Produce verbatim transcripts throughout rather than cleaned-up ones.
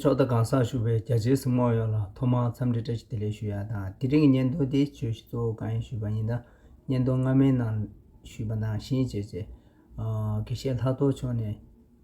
ཕྱོགས་མཐའ་གང་སར་བཞུགས་པའི་རྒྱ་ཆེའི་གཟིགས་མོ་བ་ཡོངས་ལ་ཐོག་མར་འཚམས་འདྲི་བཀྲ་ཤིས་བདེ་ལེགས་ཞུ་ཡ་དང་། དེ་རིང་གི་བརྙན་ཐུང་འདི་བརྗོད་གཞི་གཙོ་བོ་གང་ཡིན་ཞུས་པ་ཡིན་ན། བརྙན་ཐུང་སྔ་མའི་ནང་ཞུས་པ་ནང་བཞིན་བྱས་རྗེས། ཨ། དགེ་བཤེས་ལྷག་རྡོར་མཆོག་ནས་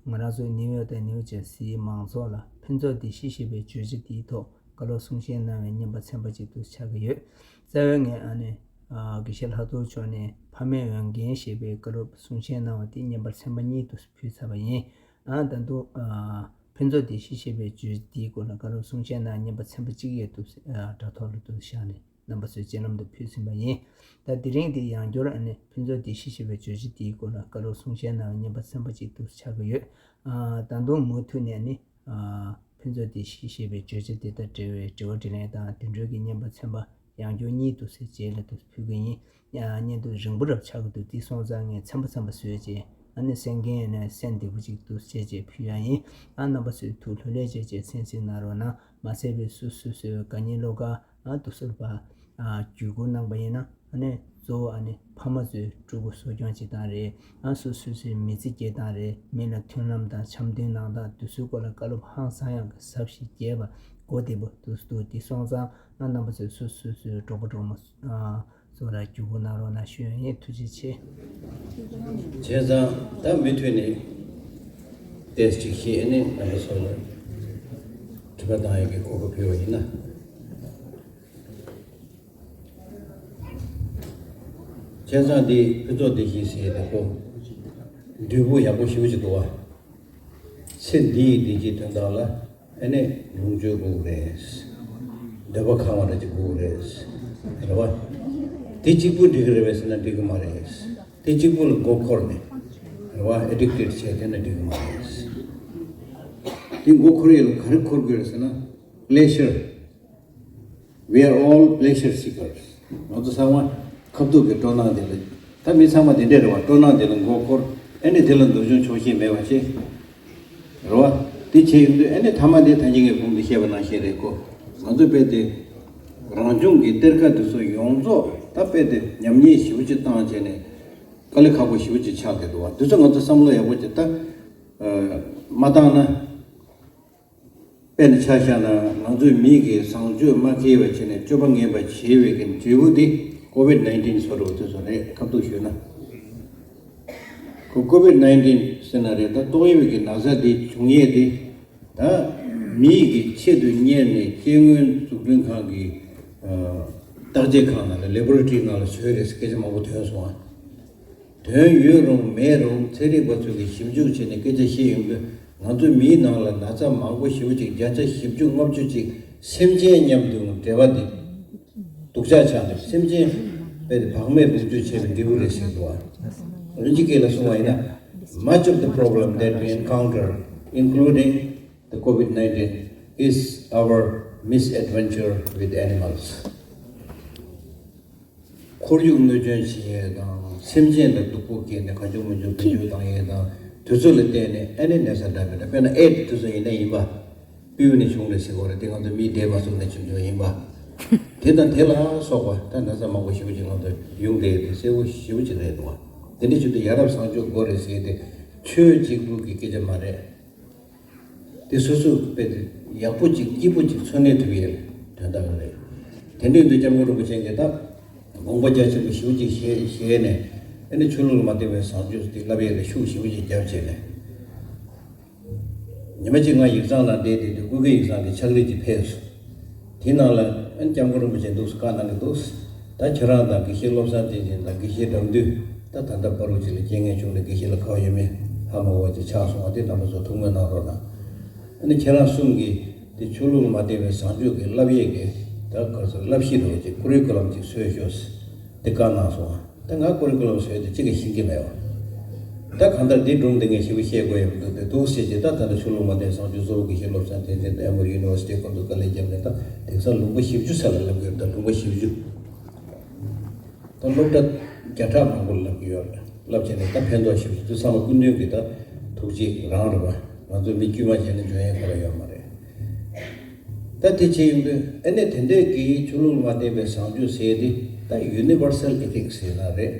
ང་རང་ཚོའི་ནིའུ་ཡོག་དང་ནིའུ་ཇར་སིའི་མང་ཚོགས་ལ་ཕུན་ཚོགས་བདེ་སྐྱིད་ཞེས་པའི་བརྗོད་བྱ་འདིའི་ཐོག་བཀའ་སློབ་གསུང་བཤད་གནང་བའི་བརྙན་པར་ཚན་པ་ཅིག་ཏུ་ཆགས་ཀྱི་ཡོད། རྩ་བའི་ངས་ཨ་ནི། ཨ། དགེ་བཤེས་ལྷག་རྡོར་མཆོག་ནས་ཕ་མའི་འོས་འགན་ཞེས་པའི་བཀའ་སློབ་གསུང་བཤད་གནང་བ་དེ་བརྙན་པར་ཚན་པ་གཉིས་སུ་ཕུལ་ཚར་བ་ཡིན། ཨ། ད་དུང་། ཨ། ཕུན་ཚོགས་བདེ་སྐྱིད་ཞེས་པའི་བརྗོད་བྱ་འདིའི་སྐོར་ལ་བཀའ་སློབ་གསུང་བཤད་གནང་བའི་བརྙན་པར་ཚན་པ་གཅིག་ཡོད་འདུག། ཨ། དྲ་ཐོག་ལ་འདུག་བཞག་ནས་རྣམ་པ་ཚོའི་སྤྱན་ལམ་དུ་ཕུལ་ཟིན་པ་ཡིན། ད་དེ་རིང་འདི་ཡང་བསྐྱར་ཨ་ནི་ཕུན་ཚོགས་བདེ་སྐྱིད་ཞེས་པའི་བརྗོད་བྱ་འདིའི་སྐོར་ལ་བཀའ་སློབ་གསུང་བཤད་གནང་བའི་བརྙན་པར་ཚན་པ་གཅིག་ཏུ་ཆགས་ཀྱི་ཡོད། ཨ། ད་དུང་མུ་མཐུད་ནས་ནི། ཨ། ཕུན་ཚོགས་བདེ་སྐྱིད་ཞེས་པའི་བརྗོད་བྱ་དེ་དང་འབྲེལ་བའི་དྲི་བ་དྲིས་ལན་དང་དེ་འབྲེལ་གྱི་བརྙན་པར་ཚན་པ་ཡང་བསྐྱར་གཉིས་འདུག་ཟེར་རྗེས་ལ་འདུག་ཕུལ་གྱི་ཡིན། ཡང་བརྙན་ཐུང་རིང་པོ་རབ་ཆགས་ཀྱི་འདུག། འདི་སོང་ཙང་ངས་ཚན་པ་ཚན་པ་བཟོས་རྗེས་ཨ་ནི་གསན་མཁན་ནས་གསན་བདེ་པོ་ཅིག་འདུག་ཟེར་རྗེས་ཕུལ་ཡ་ཡིན། ཨ། རྣམ་པ་ཚོས་ཐུགས་ལྷོད་ལྷོད་བྱས་རྗེས་གསན་གཟིགས་གནང་རོགས་གནང་། མ་ཚད་པའི་སུ་སུ་སུའི་དགའ་ཉེ་བློ་དགའ། ཨ། དུ་གསུར་པ། ཨ། བརྒྱུད་སྐུར་གནང་པ་ཡིན་ན། ཨ་ནི་གཙོ་བོ་ཨ་ནི་ཕ་མ་ཚོས་ཕྲུ་གུ་གསོ་སྐྱོང་བྱེད་སྟངས་རེད། ཨ། སོ་སོ་སོའི་མི་ཚེ་སྐྱེལ་སྟངས་རེད། མི་ལ་མཐུན་ལམ་དང་འཆམ་མཐུན་གནང་སྟངས་དེ་ཚོའི་སྐོར་ལ་བཀའ་སློབ་ཧང་སང་ཡག་གི་ཟབ་ཞིང་རྒྱས་པ་གོ་བདེ་པོ་འདུག་འདུག། དེ་སོང་ཙང་ཨ། རྣམ་པ་ཚོས་སོ་སོ་སོའི་གྲོགས་པོ་གྲོགས་མོ། ཨ། ཚོ་ལ་བརྒྱུད་སྐུར་གནང་རོགས་གནང་ཞུ་ཡ་ཡིན། ཐུགས་རྗེ་ཆེ། བྱས་ཙང་ད་མུ་མཐུད་ནས་ཏོག་ཙམ་ཅིག་བཤད་ནས་རྣམ་པ་ཚོ་ལ་དྲི་བ་བཏང་ཡག་གི་གོ་སྐབས་ཕུལ་བ་ཡིན་ན། བྱས་ཙང་འདི་ཕུན་ཚོགས་བདེ་སྐྱིད་ཟེར་ཡག་དེ་ཁོ་འབྲས་བུ་ཡག་པོ་ཞེ་པོ་ཅིག་འདུག་བ། ཚེ་འདི་ཡི་བདེ་སྐྱིད་དོན་དག་ལ་ཨ་ནི་ལོངས་སྤྱོད་དགོས་ཀྱི་རེད། འདོད་པ་ཁེངས་པ་འདྲ་ཅིག་དགོས་ཀྱི་རེད། རེད་བ། དེ་གཅིག་པུ་འགྲིག་གི་རེད་པས་ཟེར་ན་འགྲིག་གི་མ་རེད། དེ་གཅིག་པུ་ལ་མགོ་འཁོར་ནས། རེད་བ། ཨེ་ཌིག་ཊེཌ་བྱས་བསྡད་ན་འགྲིག་གི་མ་རེད། དེ་མགོ་འཁོར་ཡས་ལ་ག་རེ་འཁོར་དགོས་རེད་ཟེར་ན། པི་ལེ་ཞར། We are all pleasure seekers. ང་ཚོ་ཚང་མ་ཁ་ཐུག་གི་སྤྲོ་སྣང་དེ་ལ། ད་མི་ཚང་མ་དེ་འདྲས་རེད་བ། སྤྲོ་སྣང་དེ་ལ་མགོ་འཁོར། ཨ་ནི་དེ་ལ་འདོད་ཆུང་ཆོག་ཤེས་མེད་པ་བྱེད། རེད་བ། དེ་བྱས་ཡོང་དུས་ཨ་ནི་མཐའ་མ་དེ་ད་ཉིན་གྱི་གོང་དུ་བཤད་པ་ནང་བཞིན་རེད་ཀོ། ང་ཚོ་དཔེ་དེ་རང་བྱུང་གི་གཏེར་ཁ་དེ་ཚོ་ཡོངས་རྫོགས་ད་དཔེ་དེ་ཉམས་ཉེས་ཞེ་པོ་ཅིག་བཏང་བྱས་ནས་དཀའ་ལས་ཁག་པོ་ཞེ་པོ་ཅིག་ཆགས་བསྡད་འདུག་བ། དེ་ཚོ་ང་ཚོ་བསམ་བློ་ཡག་པོ་ཅིག་ད་མ་བཏང་ན། དཔེར་ན་ཆ་བཞག་ན་ང་ཚོའི་མི་གིས་བཟང་སྤྱོད་མ་འཁེལ་བ་བྱས་ནས་སྤྱོད་པ་ངན་པ་བྱེད་པའི་གི་འབྲས་བུ་དེ་ཀོ་ཝིཌ་ནའིན་ཊིན་བཟོ་འདྲ་བོ་དེ་ཚོ་རེད། ཁ་ཐུག་ཞུས་ན། ཁོ་ཀོ་ཝིཌ་ནའིན་ཊིན་ཟེར་ན་རེད། ད་ཏོག་དབྱིབས་ཀྱི་ན་ཚ་འདི་བྱུང་ཡས་དེ་ད་མི་གི་ཆེད་དུ་གཉེར་ནས་སྐྱེ་དངོས་འཛུགས་སྐྲུན་ཁང་གི་ཨ་བརྟག་དཔྱད་ཁང་ནང་ལ་ལེ་བྷོ་རེ་ཊོ་རི་ནང་ལ་བཟོས་རེད་ཟེར་སྐད་ཆ་མང་པོ་ཐོན་སོང་ཨ། དོན་ཡོད་རུང་མེད་རུང་ཚན་རིག་པ་ཚོས་ཀྱི་ཞིབ་འཇུག་བྱས་ནས་སྐད་ཆ་བཤད་ཡོང་དུས་ང་ཚོ་མིའི་ནང་ལ་ན་ཚ་མང་པོ་ཞེ་པོ་ཅིག་བརྒྱ་ཆ་བཞི་བཅུ་ལྔ་བཅུ་ཅིག་སེམས་ཅན་མཉམ་དུ་འབྲེལ་བ་དེ་སྡུག་ཅག་ཆགས་འདུག། སེམས་ཅན་དཔེ་དེ་བག་མེད་ལོངས་སྤྱོད་བྱས་པའི་འབྲས་བུ་རེད་ཟེར་འདུག་ཨ། དབྱིན་ཇི་སྐད་ལ་གསུངས་པ་ཡིན་ན། Much of the problem that we encounter, including the COVID nineteen, is our misadventure with animals. ཁོར་ཡུག་གནོད་སྐྱོན་བྱེད་ཡས་དང་སེམས་ཅན་ལ་སྡུག་པོ་བཀལ་ནས་གང་བྱུང་མང་བྱུང་བེད་སྤྱོད་བཏང་ཡས་དང་དེ་ཚོ་ལ་བརྟེན་ནས་ཨ་ནི་ནད་གཞི་འདྲ་མི་འདྲ། དཔེར་ན་ཨེ་ཌི་སི་དེ་ཚོ་ཡིན་ན་ཡིན་པ། སྤྲེའུ་ནས་བྱུང་རེད་ཟེར་གོ་རེད། དེ་ང་ཚོ་མིའི་འདས་པ་སོགས་ནས་བྱུང་བྱུང་ཡིན་པ། དེ་དང་དེ་ལ་སོགས་པ་ད་ན་ཚ་མང་པོ་ཞེ་པོ་ཅིག་ང་ཚོ་ཡོང་བསྡད་དེ་གསལ་པོ་ཞེ་པོ་ཅིག་རེད་འདུག་བ། དེ་འདྲ་བྱུང་དུས་ཡ་རབས་བཟང་སྤྱོད་དགོས་རེད་ཟེར་དེ་ཆོས་གཅིག་པུ་གི་སྐད་ཆ་མ་རེད། དེ་སོ་སོ་དཔེ་དེ་ཡག་པོ་ཅིག་སྐྱིད་པོ་ཅིག་འཚོ་གནས་ཐུབ་ཡས་དོན་དག་རེད། དེ་འདྲའི་དུས་སྐྱབས་མགོན་རིན་པོ་ཆེ་གིས་ད་དགོངས་པ་རྒྱ་ཆེན་པོ་ཞེ་པོ་ཅིག་བཞེས་བཞེས་ནས་ཨ་ནི་ཆོས་ལུགས་ལ་མ་བརྟེན་པའི་བཟང་སྤྱོད་དེ་བསླབ་ཡས་ལ་ཤུགས་ཞེ་པོ་ཅིག་བརྒྱབ་བྱས་ནས། ཉི་མ་གཅིག་ང་ཡིག་ཚང་ནང་བསྡད་བསྡད་དུས་ཀུན་དགའ་ཡིག་ཚང་གི་ཕྱག་ལས་ཅིག་ཕེབས་སོང་། དེའི་ནང་ལ་ཨ་ནི་སྐྱབས་མགོན་རིན་པོ་ཆེ་འདུག་སེ་བཀའ་གནང་གི་འདུག། ད་ཁྱེད་རང་དང་དགེ་བཤེས་བློ་བཟང་བསྟན་འཛིན་དང་དགེ་བཤེས་དགྲ་འདུལ། ད་ད་ལྟ་བར་དུ་ཅིག་ལ་རྐྱེན་ངན་བྱུང་ནས་དགེ་བཤེས་ལ་ག་པར་ཡོད་མེད་ཧ་མ་གོ་བ་ཅིག་ཆགས་སོང་བ་དེ་རྣམ་པ་ཚོ་ཐུགས་སྨོན་གནང་རོགས་གནང་། ཨ་ནི་ཁྱེད་རང་གསུམ་གྱིས་དེ་ཆོས་ལུགས་ལ་མ་བརྟེན་པའི་བཟང་སྤྱོད་ཀྱི་བསླབ་ཡས་ཀྱི་ད་ག་ཚོད་བསླབ་གཞི་འདྲ་བོ་ཅིག་ཀུ་རི་ཀུ་ལམ་ཅིག་བཟོས་ཤོག་ཟེར་དེ་བཀའ་གནང་སོང་བ། ད་ང་ཀུ་རི་ཀུ་ལམ་བཟོས་ཏེ་གཅིག་ཀྱང་ཤེས་ཀྱི་མེད་བ། ད་གང་ལྟར་འདི་སྒྲུང་འདི་ངས་ཞེ་པོ་བཤད་དགོས་ཡོད་མི་འདུག། དེ་འདུག་ཟེར་གྱི་ད་ད་ལྟ་ཆོས་ལུགས་མ་བརྟེན་བཟང་སྤྱོད་གཙོ་བོ་དགེ་བཤེས་བློ་བཟང་བསྟན་འཛིན་དང་ཨེ་མོ་ཡུ་ནི་ཝར་སི་ཊི་ཁོང་ཚོ་དཀའ་ལས་བརྒྱབ་ནས་ད་དེང་སང་ལུང་པ་བཞི་བཅུ་ས་ལ་བསླབ་ཀྱི་ཡོད། ད་ལུང་པ་བཞི་བཅུ། ད་སློབ་གྲྭ་བརྒྱ་ཕྲག་མང་པོ་ལ་བསླབ་ཀྱི་ཡོད་རེད། བསླབ་བྱས་ནས་ད་ཕན་ཐོགས་ཞེ་པོ་ཞིག་འདུག། ཚང་མ་སྐུ་མདུན་གྱི་ད་ཐུགས་རྗེ་རང་རེད་བ། ང་ཚོ་མི་དཀྱུས་མ་བྱས་ན་འཇོན་ཡས་ག་ལ་ཡོད་མ་རེད། ད་དེ་བྱས་ཡོང་དུས་ཨ་ནི་དེ་འདྲས་ཀྱི་ཆོས་ལུགས་ལ་མ་བརྟེན་པའི་བཟང་སྤྱོད་ཟེར་དེ་ད་ཡུ་ནི་ཝར་སལ་ཨེ་ཐིག་སི་ཟེར་ན་རེད།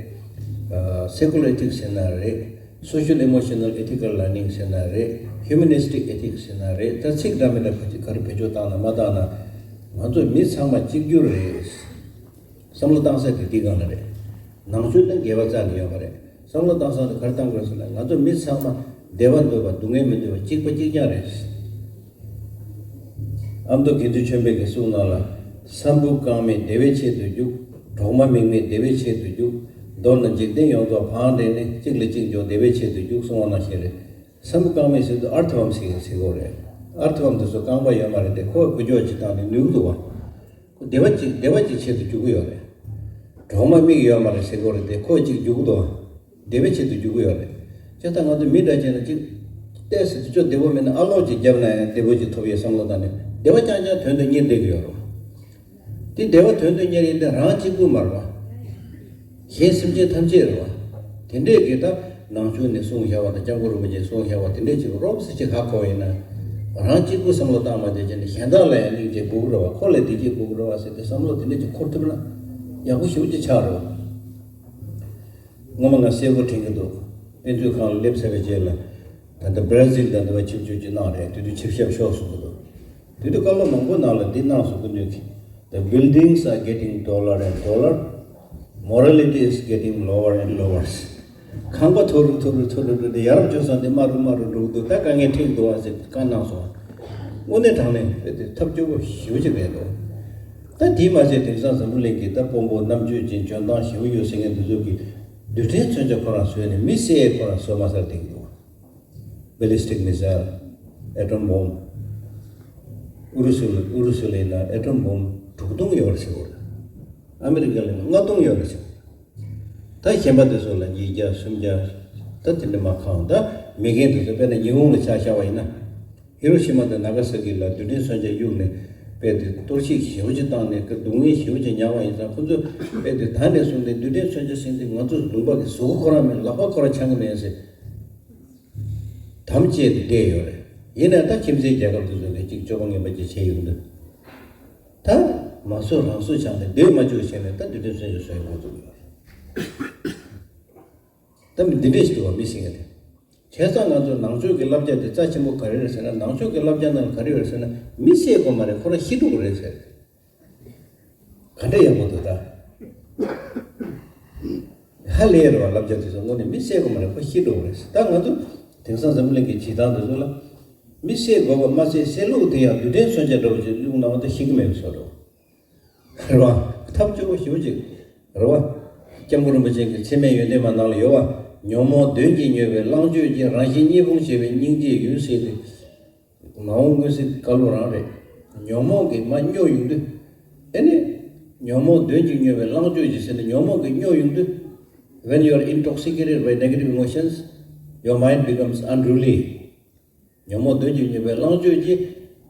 ཨ། སེ་ཀུ་ལར་ཨེ་ཐིག་སི་ཟེར་ན་རེད། Social Emotional Ethical Learning ཟེར་ན་རེད། Humanistic Ethics ཟེར་ན་རེད། ད་ཚིག་འདྲ་མི་འདྲ་ག་ཅིག་ག་རེ་བེད་སྤྱོད་བཏང་ན་མ་བཏང་ན། ང་ཚོ་མི་ཚང་མ་གཅིག་གྱུར་རེད། བསམ་བློ་བཏང་ས་དེ་འདི་སྒང་ལ་རེད། ནང་ཆོས་དང་འགལ་བ་རྩ་ནས་ཡོད་མ་རེད། བསམ་བློ་བཏང་ས་དེ་ག་རེ་བཏང་དགོས་ཟེར་ན། ང་ཚོ་མི་ཚང་མ་བདེ་བ་འདོད་པ་སྡུག་བསྔལ་མི་འདོད་པ་གཅིག་པ་གཅིག་རྐྱང་རེད། ཨ་མདོ་དགེ་ཚུལ་ཆོས་འཕེལ་གྱི་གསུང་ནང་ལ། ས་འབུ་རྐང་མེད་བདེ་བའི་ཆེད་དུ་རྒྱུག། གྲོག་མ་མིག་མེད་བདེ་བའི་ཆེད་དུ་རྒྱུག། མདོར་ན་འཇིག་རྟེན་ཡོངས་རྫོགས་བང་བསྒྲིགས་ནས། གཅིག་ལ་གཅིག་འཇོག་བདེ་བའི་ཆེད་དུ་རྒྱུག་གསུང་བ་ནང་བཞིན་རེད། ས་འབུ་རྐང་མེད་ཟེར་དུས་ཨར་ཐི་ཝམ་ཟེར་ཟེར་གོ་རེད། ཨར་ཐི་ཝམ་དེ་ཚོ་རྐང་པ་ཡོད་མ་རེད་དེ། ཁོ་འགུལ་སྐྱོད་ཅིག་བཏང་ནས་ནུས་འདུག་བ། ཁོ་བདེ་བ་ཅིག་བདེ་བ་ཅིག་ཆེད་དུ་རྒྱུག་གི་ཡོད་རེད། གྲོག་མ་མིག་ཡོད་མ་རེད་ཟེར་གོ་རེད་དེ། ཁོ་ཅིག་རྒྱུག་གི་འདུག་བ། བདེ་བའི་ཆེད་དུ་རྒྱུག་གི་ཡོད་རེད། བྱས་ཙང་ང་ཚོ་མི་འདྲ་བྱས་ན་ཅིག་ཏོག་ཙམ་དུས་ཚོད་བདེ་པོ་མེད་ན་ཨ་ལོག་ཅིག་བརྒྱབ་ན་ཡང་བདེ་པོ་ཅིག་ཐོབ་ཡས་བསམ་བློ་བཏང་ནས། བདེ་བ་རྐྱང་རྐྱང་དོན་དུ་གཉེར་བསྡད་ཀྱི་ཡོད་རེད། དེ་བདེ་བ་དོན་དུ་གཉེར་ཡས་དེ་རང་གཅིག་པུ་མ་རེད་བ། གཞན་སེམས་ཅན་ཐམས་ཅད་རེད་བ། དེ་འདྲས་ཀྱི་ད་ནང་ཆོས་ནས་གསུངས་བཞག་པ་དང་། སྐྱབས་མགོན་རིན་པོ་ཆེས་གསུངས་བཞག་པ་དེ་འདྲས་ཅིག་རོབ་ཙམ་ཅིག་ཧ་གོ་བ་ཡིན་ན། རང་གཅིག་པུ་བསམ་བློ་བཏང་མ་བསྡད་བྱས་ནས་གཞན་དག་ལ་ཡང་སྙིང་རྗེ་དགོས་ཀྱི་རེད་བ། ཁོ་ལ་བདེ་སྐྱིད་དགོས་ཀྱི་རེད་བ་ཟེར་ཏེ་བསམ་བློ་དེ་འདྲས་ཅིག་འཁོར་ཐུབ་ན་ཡག་པོ་ཞེ་པོ་ཅིག་ཆགས་རེད་བ། སྔོན་མ་ང་གསལ་པོ་དྲན་གྱི་འདུག་དཔེ་མཛོད་ཁང་ལ་སླེབས་ཚར་བའི་རྗེས་ལ། ད་ལྟ་བྷ་ར་ཟིལ་དང་འདི་བ་ཆིབས་བསྒྱུར་ཅིག་གནང་རེད། དེ་དུས་ཆིབས་ཞབས་ཤོག་གསུང་གི་འདུག་དེ་དུས་བཀའ་སློབ་མང་པོ་ནང་ལ་འདི་གནང་སོང་། སྐུ་མདུན་གྱིས། The buildings are getting taller and taller. Morality is getting lower and lower. ཁང་པ་མཐོ་རུ་མཐོ་རུ་མཐོ་རུ་འགྲོ་དེ། ཡར་འབྱོར་ཙང་དེ་དམའ་རུ་དམའ་རུ་འགྲོ་གི་འདུག་ད་དཀའ་ངལ་འཕྲད་འདུག་བ་ཟེར་བཀའ་གནང་སོང་། དངོས་གནས་དྲང་གནས་དཔེ་དེ་ཐབས་སྐྱོ་པོ་ཞེ་པོ་ཅིག་རེད་འདུག་ད་དེས་མ་ཚད་དེང་སང་འཛམ་བུ་གླིང་གི་ད་དཔོན་པོ་རྣམ་དཔྱོད་ཅན་འཇོན་ཐང་ཞེ་པོ་ཡོད་ཟེར་མཁན་དེ་ཚོ་གིས་རྡུལ་ཕྲན་མཚོན་ཆ་ཁོ་རང་བཟོས་ནས་མི་བསད་ཁོ་རང་བཟོ་མ་ཚར་བསྡད་ཀྱི་འདུག Ballistic missile, atom bomb, ཨུ་རུ་སུ་ལ་ཨུ་རུ་སུ་ལ་ཡིན་ན་atom bomb དྲུག་སྟོང་ཡོད་རེད་ཟེར་གོ། ཨ་མི་རི་ཀ་ལ་ཡིན་ན་ལྔ་སྟོང་ཡོད་རེད་ཟེར། ད་གཞན་པ་དེ་ཚོ་ལ་ཉིས་བརྒྱ་སུམ་བརྒྱ། ད་དེ་འདྲ་མ་གང་། ད་མེད་མཁན་དེ་ཚོ་དཔེར་ན་ཉི་ཧོང་ལ་ཆ་བཞག་པ་ཡིན་ན། ཧི་རོ་ཤི་མ་དང་ན་ག་ས་ཀི་ལ་རྡུལ་ཕྲན་མཚོན་ཆ་གཡུགས་ནས་དཔེ་དེ་གཏོར་བཤིག་ཞེ་པོ་ཅིག་བཏང་ནས་སྡུག་བསྔལ་ཞེ་པོ་ཅིག་མྱངས་པ་ཡིན་ཙང་། ཁོ་ཚོས་དཔེ་དེ་ད་ནས་བཟུང་སྟེ་རྡུལ་ཕྲན་མཚོན་ཆ་ཟེར་དེ་ང་ཚོ་ལུང་པ་གི་གཟུགས་པོ་ཁོ་རང་མིན། ལག་པ་ཁོ་རང་འཆང་གི་མིན་ཟེར། དམ་བཅས་ཏེ་བསྡད་ཡོད་རེད། ཡིན་ནའང་ད་ཁྱིམ་མཚེས་རྒྱལ་ཁབ་དེ་ཚོ་ནས་གཅིག་སྤྱོད་པ་ངན་པ་ཅིག་བྱས་ཡོང་དུས། ད་མ་བཟོ་རང་བཟོ་བྱས་ནས་སྡོད་མ་བཅུག་བྱས་ནས་ད་རྡུལ་ཕྲན་མཚོན་ཆ་བཟོ་ཡ་འགོ་བཙུགས་ཡོད་རེད། ད་མི་འདི་འདྲས་ཞིག་འདུག་བ། མི་ཟེར་མཁན་དེ། བྱས་ཙང་ང་ཚོ་ནང་ཆོས་ཀྱི་བསླབ་བྱ་དེ་རྩ་ཆེན་པོ་ག་རེ་རེད་ཟེར་ན། ནང་ཆོས་ཀྱི་བསླབ་བྱ་ནང་ལ་ག་རེ་ཡོད་རེད་ཟེར་ན། མི་བསད་དགོས་མ་རེད། ཁོ་རང་ཤི་འགྲོ་གི་རེད་ཟེར། ག་འདྲ་ཡག་པོ་འདུག་ད། ཧ་ལས་རེད་བ། བསླབ་བྱ་དེ་ཚོ་དངོས་གནས་མི་བསད་དགོས་མ་རེད། ཁོ་ཤི་འགྲོ་གི་རེད་ཟེར། ད་ང་ཚོ་དེང་སང་འཛམ་གླིང་གི་བྱེད་སྟངས་དེ་ཚོ་ལ། མི་བསད་དགོས་པ་མ་ཟད། བསད་ལུགས་དེ་ཡང་རྡུལ་ཕྲན་མཚོན་ཆ་འདྲ་བོ་ཅིག་བླུགས་ན་འོ་ད་ཤི་གི་མེད་པའི་བཟོ་འདྲ་བོ། རེད་བ། ཐབས་སྐྱོ་པོ་ཞེ་པོ་ཅིག་རེད་བ། སྐྱབས་མགོན་རིན་པོ་ཆེ་གི་འཚེ་མེད་ཡོན་ཏན་མ་ནང་ལ་ཡོད་བ། ཉོན་མོངས་གདོན་གྱིས་མྱོས་པའི་ལྷག་མཆོད་ཀྱི། རང་བཞིན་གཉིས་ཕུང་བྱེད་པའི་སྙིང་རྗེའི་ཡུལ་ཟེར་ཏེ། མ་འོངས་མངོན་གསལ་བཀའ་སློབ་རང་རེད། ཉོན་མོངས་ཀྱིས་མ་སྨྱོས་ཡོང་དུས། ཨེ་ནི། ཉོན་མོངས་གདོན་གྱིས་མྱོས་པའི་ལྷག་མཆོད་ཀྱི་ཟེར་ནས་ཉོན་མོངས་ཀྱིས་སྨྱོས་ཡོང་དུས། When you are intoxicated by negative emotions, your mind becomes unruly. ཉོན་མོངས་གདོན་གྱིས་མྱོས་པའི་ལྷག་མཆོད་ཀྱིས།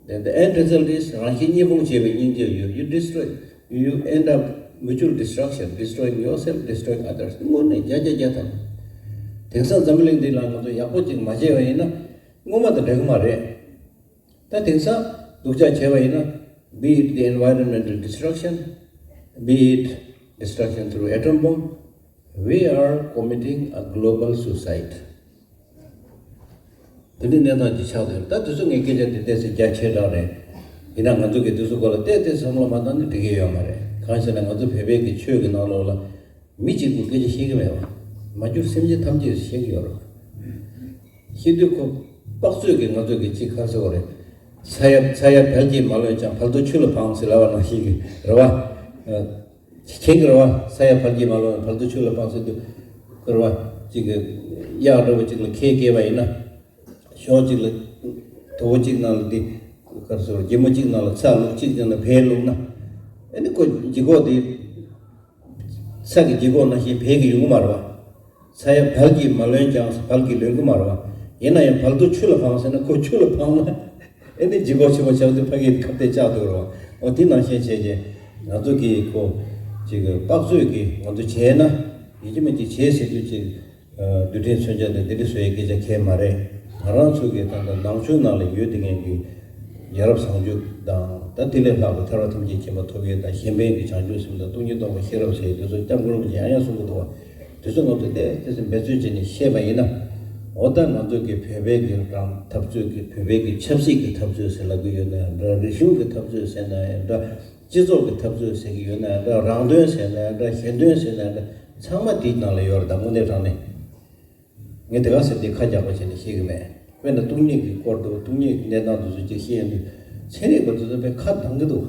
Then the end result is རང་བཞིན་གཉིས་ཕུང་བྱེད་པའི་སྙིང་རྗེའི་ཡུལ། You destroy, you end up mutual destruction, destroying yourself, destroying others. དངོས་གནས་བརྒྱ་ཆ་བརྒྱ་ཐམ། དེང་སང་འཛམ་གླིང་འདི་ལ་ང་ཚོ་ཡག་པོ་ཅིག་མ་བྱས་པ་ཡིན་ན། སྔོན་མ་དང་འདྲ་གི་མ་རེད། ད་དེང་སང་སྡུག་ཅག་བྱས་པ་ཡིན་ན། Be it the environmental destruction, be it destruction through atom bomb, we are committing a global suicide. དེ་འདྲའི་གནས་སྟངས་ཅིག་ཆགས་འདུག་ད་དེ་ཚོ་ངས་སྐད་ཆ་དེ་ཏོག་ཙམ་རྒྱ་ཆེ་དྲགས་རེད། ཡིན་ན་ང་ཚོ་གིས་དེ་ཚོ་སྐོར་ལ་ཏོག་ཙམ་བསམ་བློ་མ་བཏང་ན་འགྲིག་གི་ཡོད་མ་རེད། གང་ཞེ་ན། ང་ཚོ་བོད་པའི་གི་ཆོས་ཀྱི་ནང་ལོགས་ལ། མི་གཅིག་པུས་སྐད་ཆ་བཤད་ཀྱི་མེད་པ། མ་གྱུར་སེམས་ཅན་ཐམས་ཅད་བཤད་ཀྱི་ཡོད་རེད། བཤད་དུས་ཁོ་དཔག་ཚོད་ཀྱིས་ང་ཚོ་གི་ཅིག་ག་རེ་ཟེར་དགོས་རེད། ས་ཡ་ས་ཡ་བལ་གྱིས་མ་ལོན་ཀྱང་། བལ་དུ་ཆུ་ལ་འཕངས་ཟེར་ལབ་པ་ནང་བཞིན་གྱི་རེད་བ། མཁྱེན་གྱི་རེད་བ། ས་ཡ་བལ་གྱིས་མ་ལོན། བལ་དུ་ཆུ་ལ་འཕངས་ཟེར་དུས། རེད་བ། ཅིག་གི་གཡག་འདྲ་བོ་ཅིག་ལ་ཁལ་བཀལ་བ་ཡིན་ན། ཞོགས་གཅིག་ལ་དུ་བ་གཅིག་ནང་ལ་འདི་ག་རེ་ཟེར། སྒྱེ་མོ་གཅིག་ནང་ལ་ཚྭ་བླུགས། གཅིག་ནང་ལ་བལ་བླུགས་ན། ཨ་ནི་ཁོ་ལྗིད་ཁོག་དེ། ཚྭ་གི་ལྗིད་ཁོག་ནང་བཞིན་བལ་གྱི་ཡོང་གི་མ་རེད་བ། ས་ཡ་བལ་གྱིས་མ་ལོན་ཀྱང་བལ་གྱིས་ལོན་གྱི་མ་རེད་བ། ཡིན་ན་ཡང་བལ་དུ་ཆུ་ལ་འཕངས་ཟེར་ན། ཁོ་ཆུ་ལ་འཕངས་ན་ཨེ་ནི་ལྗིད་ཁོག་ཆེན་པོ་ཆགས་དུས་ཕ་གིའི་ཁ་གཏད་བཅག་འདུག་རེད་བ། འོ་དེ་ནང་བཞིན་བྱས་རྗེས་ང་ཚོ་གིས་ཁོ་ཅིག་དཔག་ཚོད་ཀྱིས་ང་ཚོ་བྱས་ན། ཡིན་གཅིག་མིན་གཅིག་བྱས་ཟེར་དུས་ཅིག་རྡུལ་ཕྲན་མཚོན་ཆ་དང་དེ་འདྲ་བཟོ་ཡའི་སྐད་ཆ་གང་ཡང་མ་རེད། ང་རང་ཚོ་གི་ད་ལྟ་ནང་ཆོས་ནང་ལ་ཡོད་བསྡད་མཁན་གྱི་ཡ་རབས་བཟང་སྤྱོད་དང་། ད་དེ་ལས་ལྷག་པའི་ཐར་པ་ཐམས་ཅད་མཁྱེན་པ་ཐོབ་ཡས་དང་། གཞན་ཕན་གྱི་བྱང་ཆུབ་སེམས་དང་། སྟོང་ཉིད་རྟོགས་པའི་ཤེས་རབ་ཟེར་ཡས་དེ་ཚོ་སྐྱབས་མགོན་རིན་པོ་ཆེས་ཡང་ཡང་གསུང་གི་འདུག་བ། དེ་ཚོ་ང་ཚོས་ཏོག་ཙམ་འབད་བརྩོན་བྱས་ནས་ཤེས་པ་ཡིན་ན། འོ་ད་ང་ཚོ་གི་བོད་པའི་གི་རང་འཐབ་རྩོད་ཀྱི་བོད་པའི་གི་ཆབ་སྲིད་ཀྱི་འཐབ་རྩོད་ཟེར་ལབ་ཀྱི་ཡོད་ན་ཡང་འདྲ། རིག་གཞུང་གི་འཐབ་རྩོད་ཟེར་ན་ཡང་འདྲ། སྤྱི་ཚོགས་ཀྱི་འཐབ་རྩོད་ཟེར་གྱི་ཡོད་ན་ཡང་འདྲ། རང་དོན་ཟེར་ན་ཡང་འདྲ། གཞན་དོན་ཟེར་ན་ཡང་འདྲ། ཚང་མ་དེའི་ནང་ལ་ཡོད་རེད། ད་དངོས་གནས་དྲང་གནས། ངས་དེ་ག་ཟེར་དེ་ཁ་རྒྱག་པ་བྱས་ནས་བཤད་གི་མེད། དཔེར་ན་སྟོང་ཉིད་ཀྱི་སྐོར་དུ་སྟོང་ཉིད་ཀྱི་གནས་སྟངས་དེ་ཚོ་ཅིག་བཤད་ཡོང་དུས། ཚན་རིག་པ་དེ་ཚོ་དཔེ་ཁ་གདངས་གི་འདུག།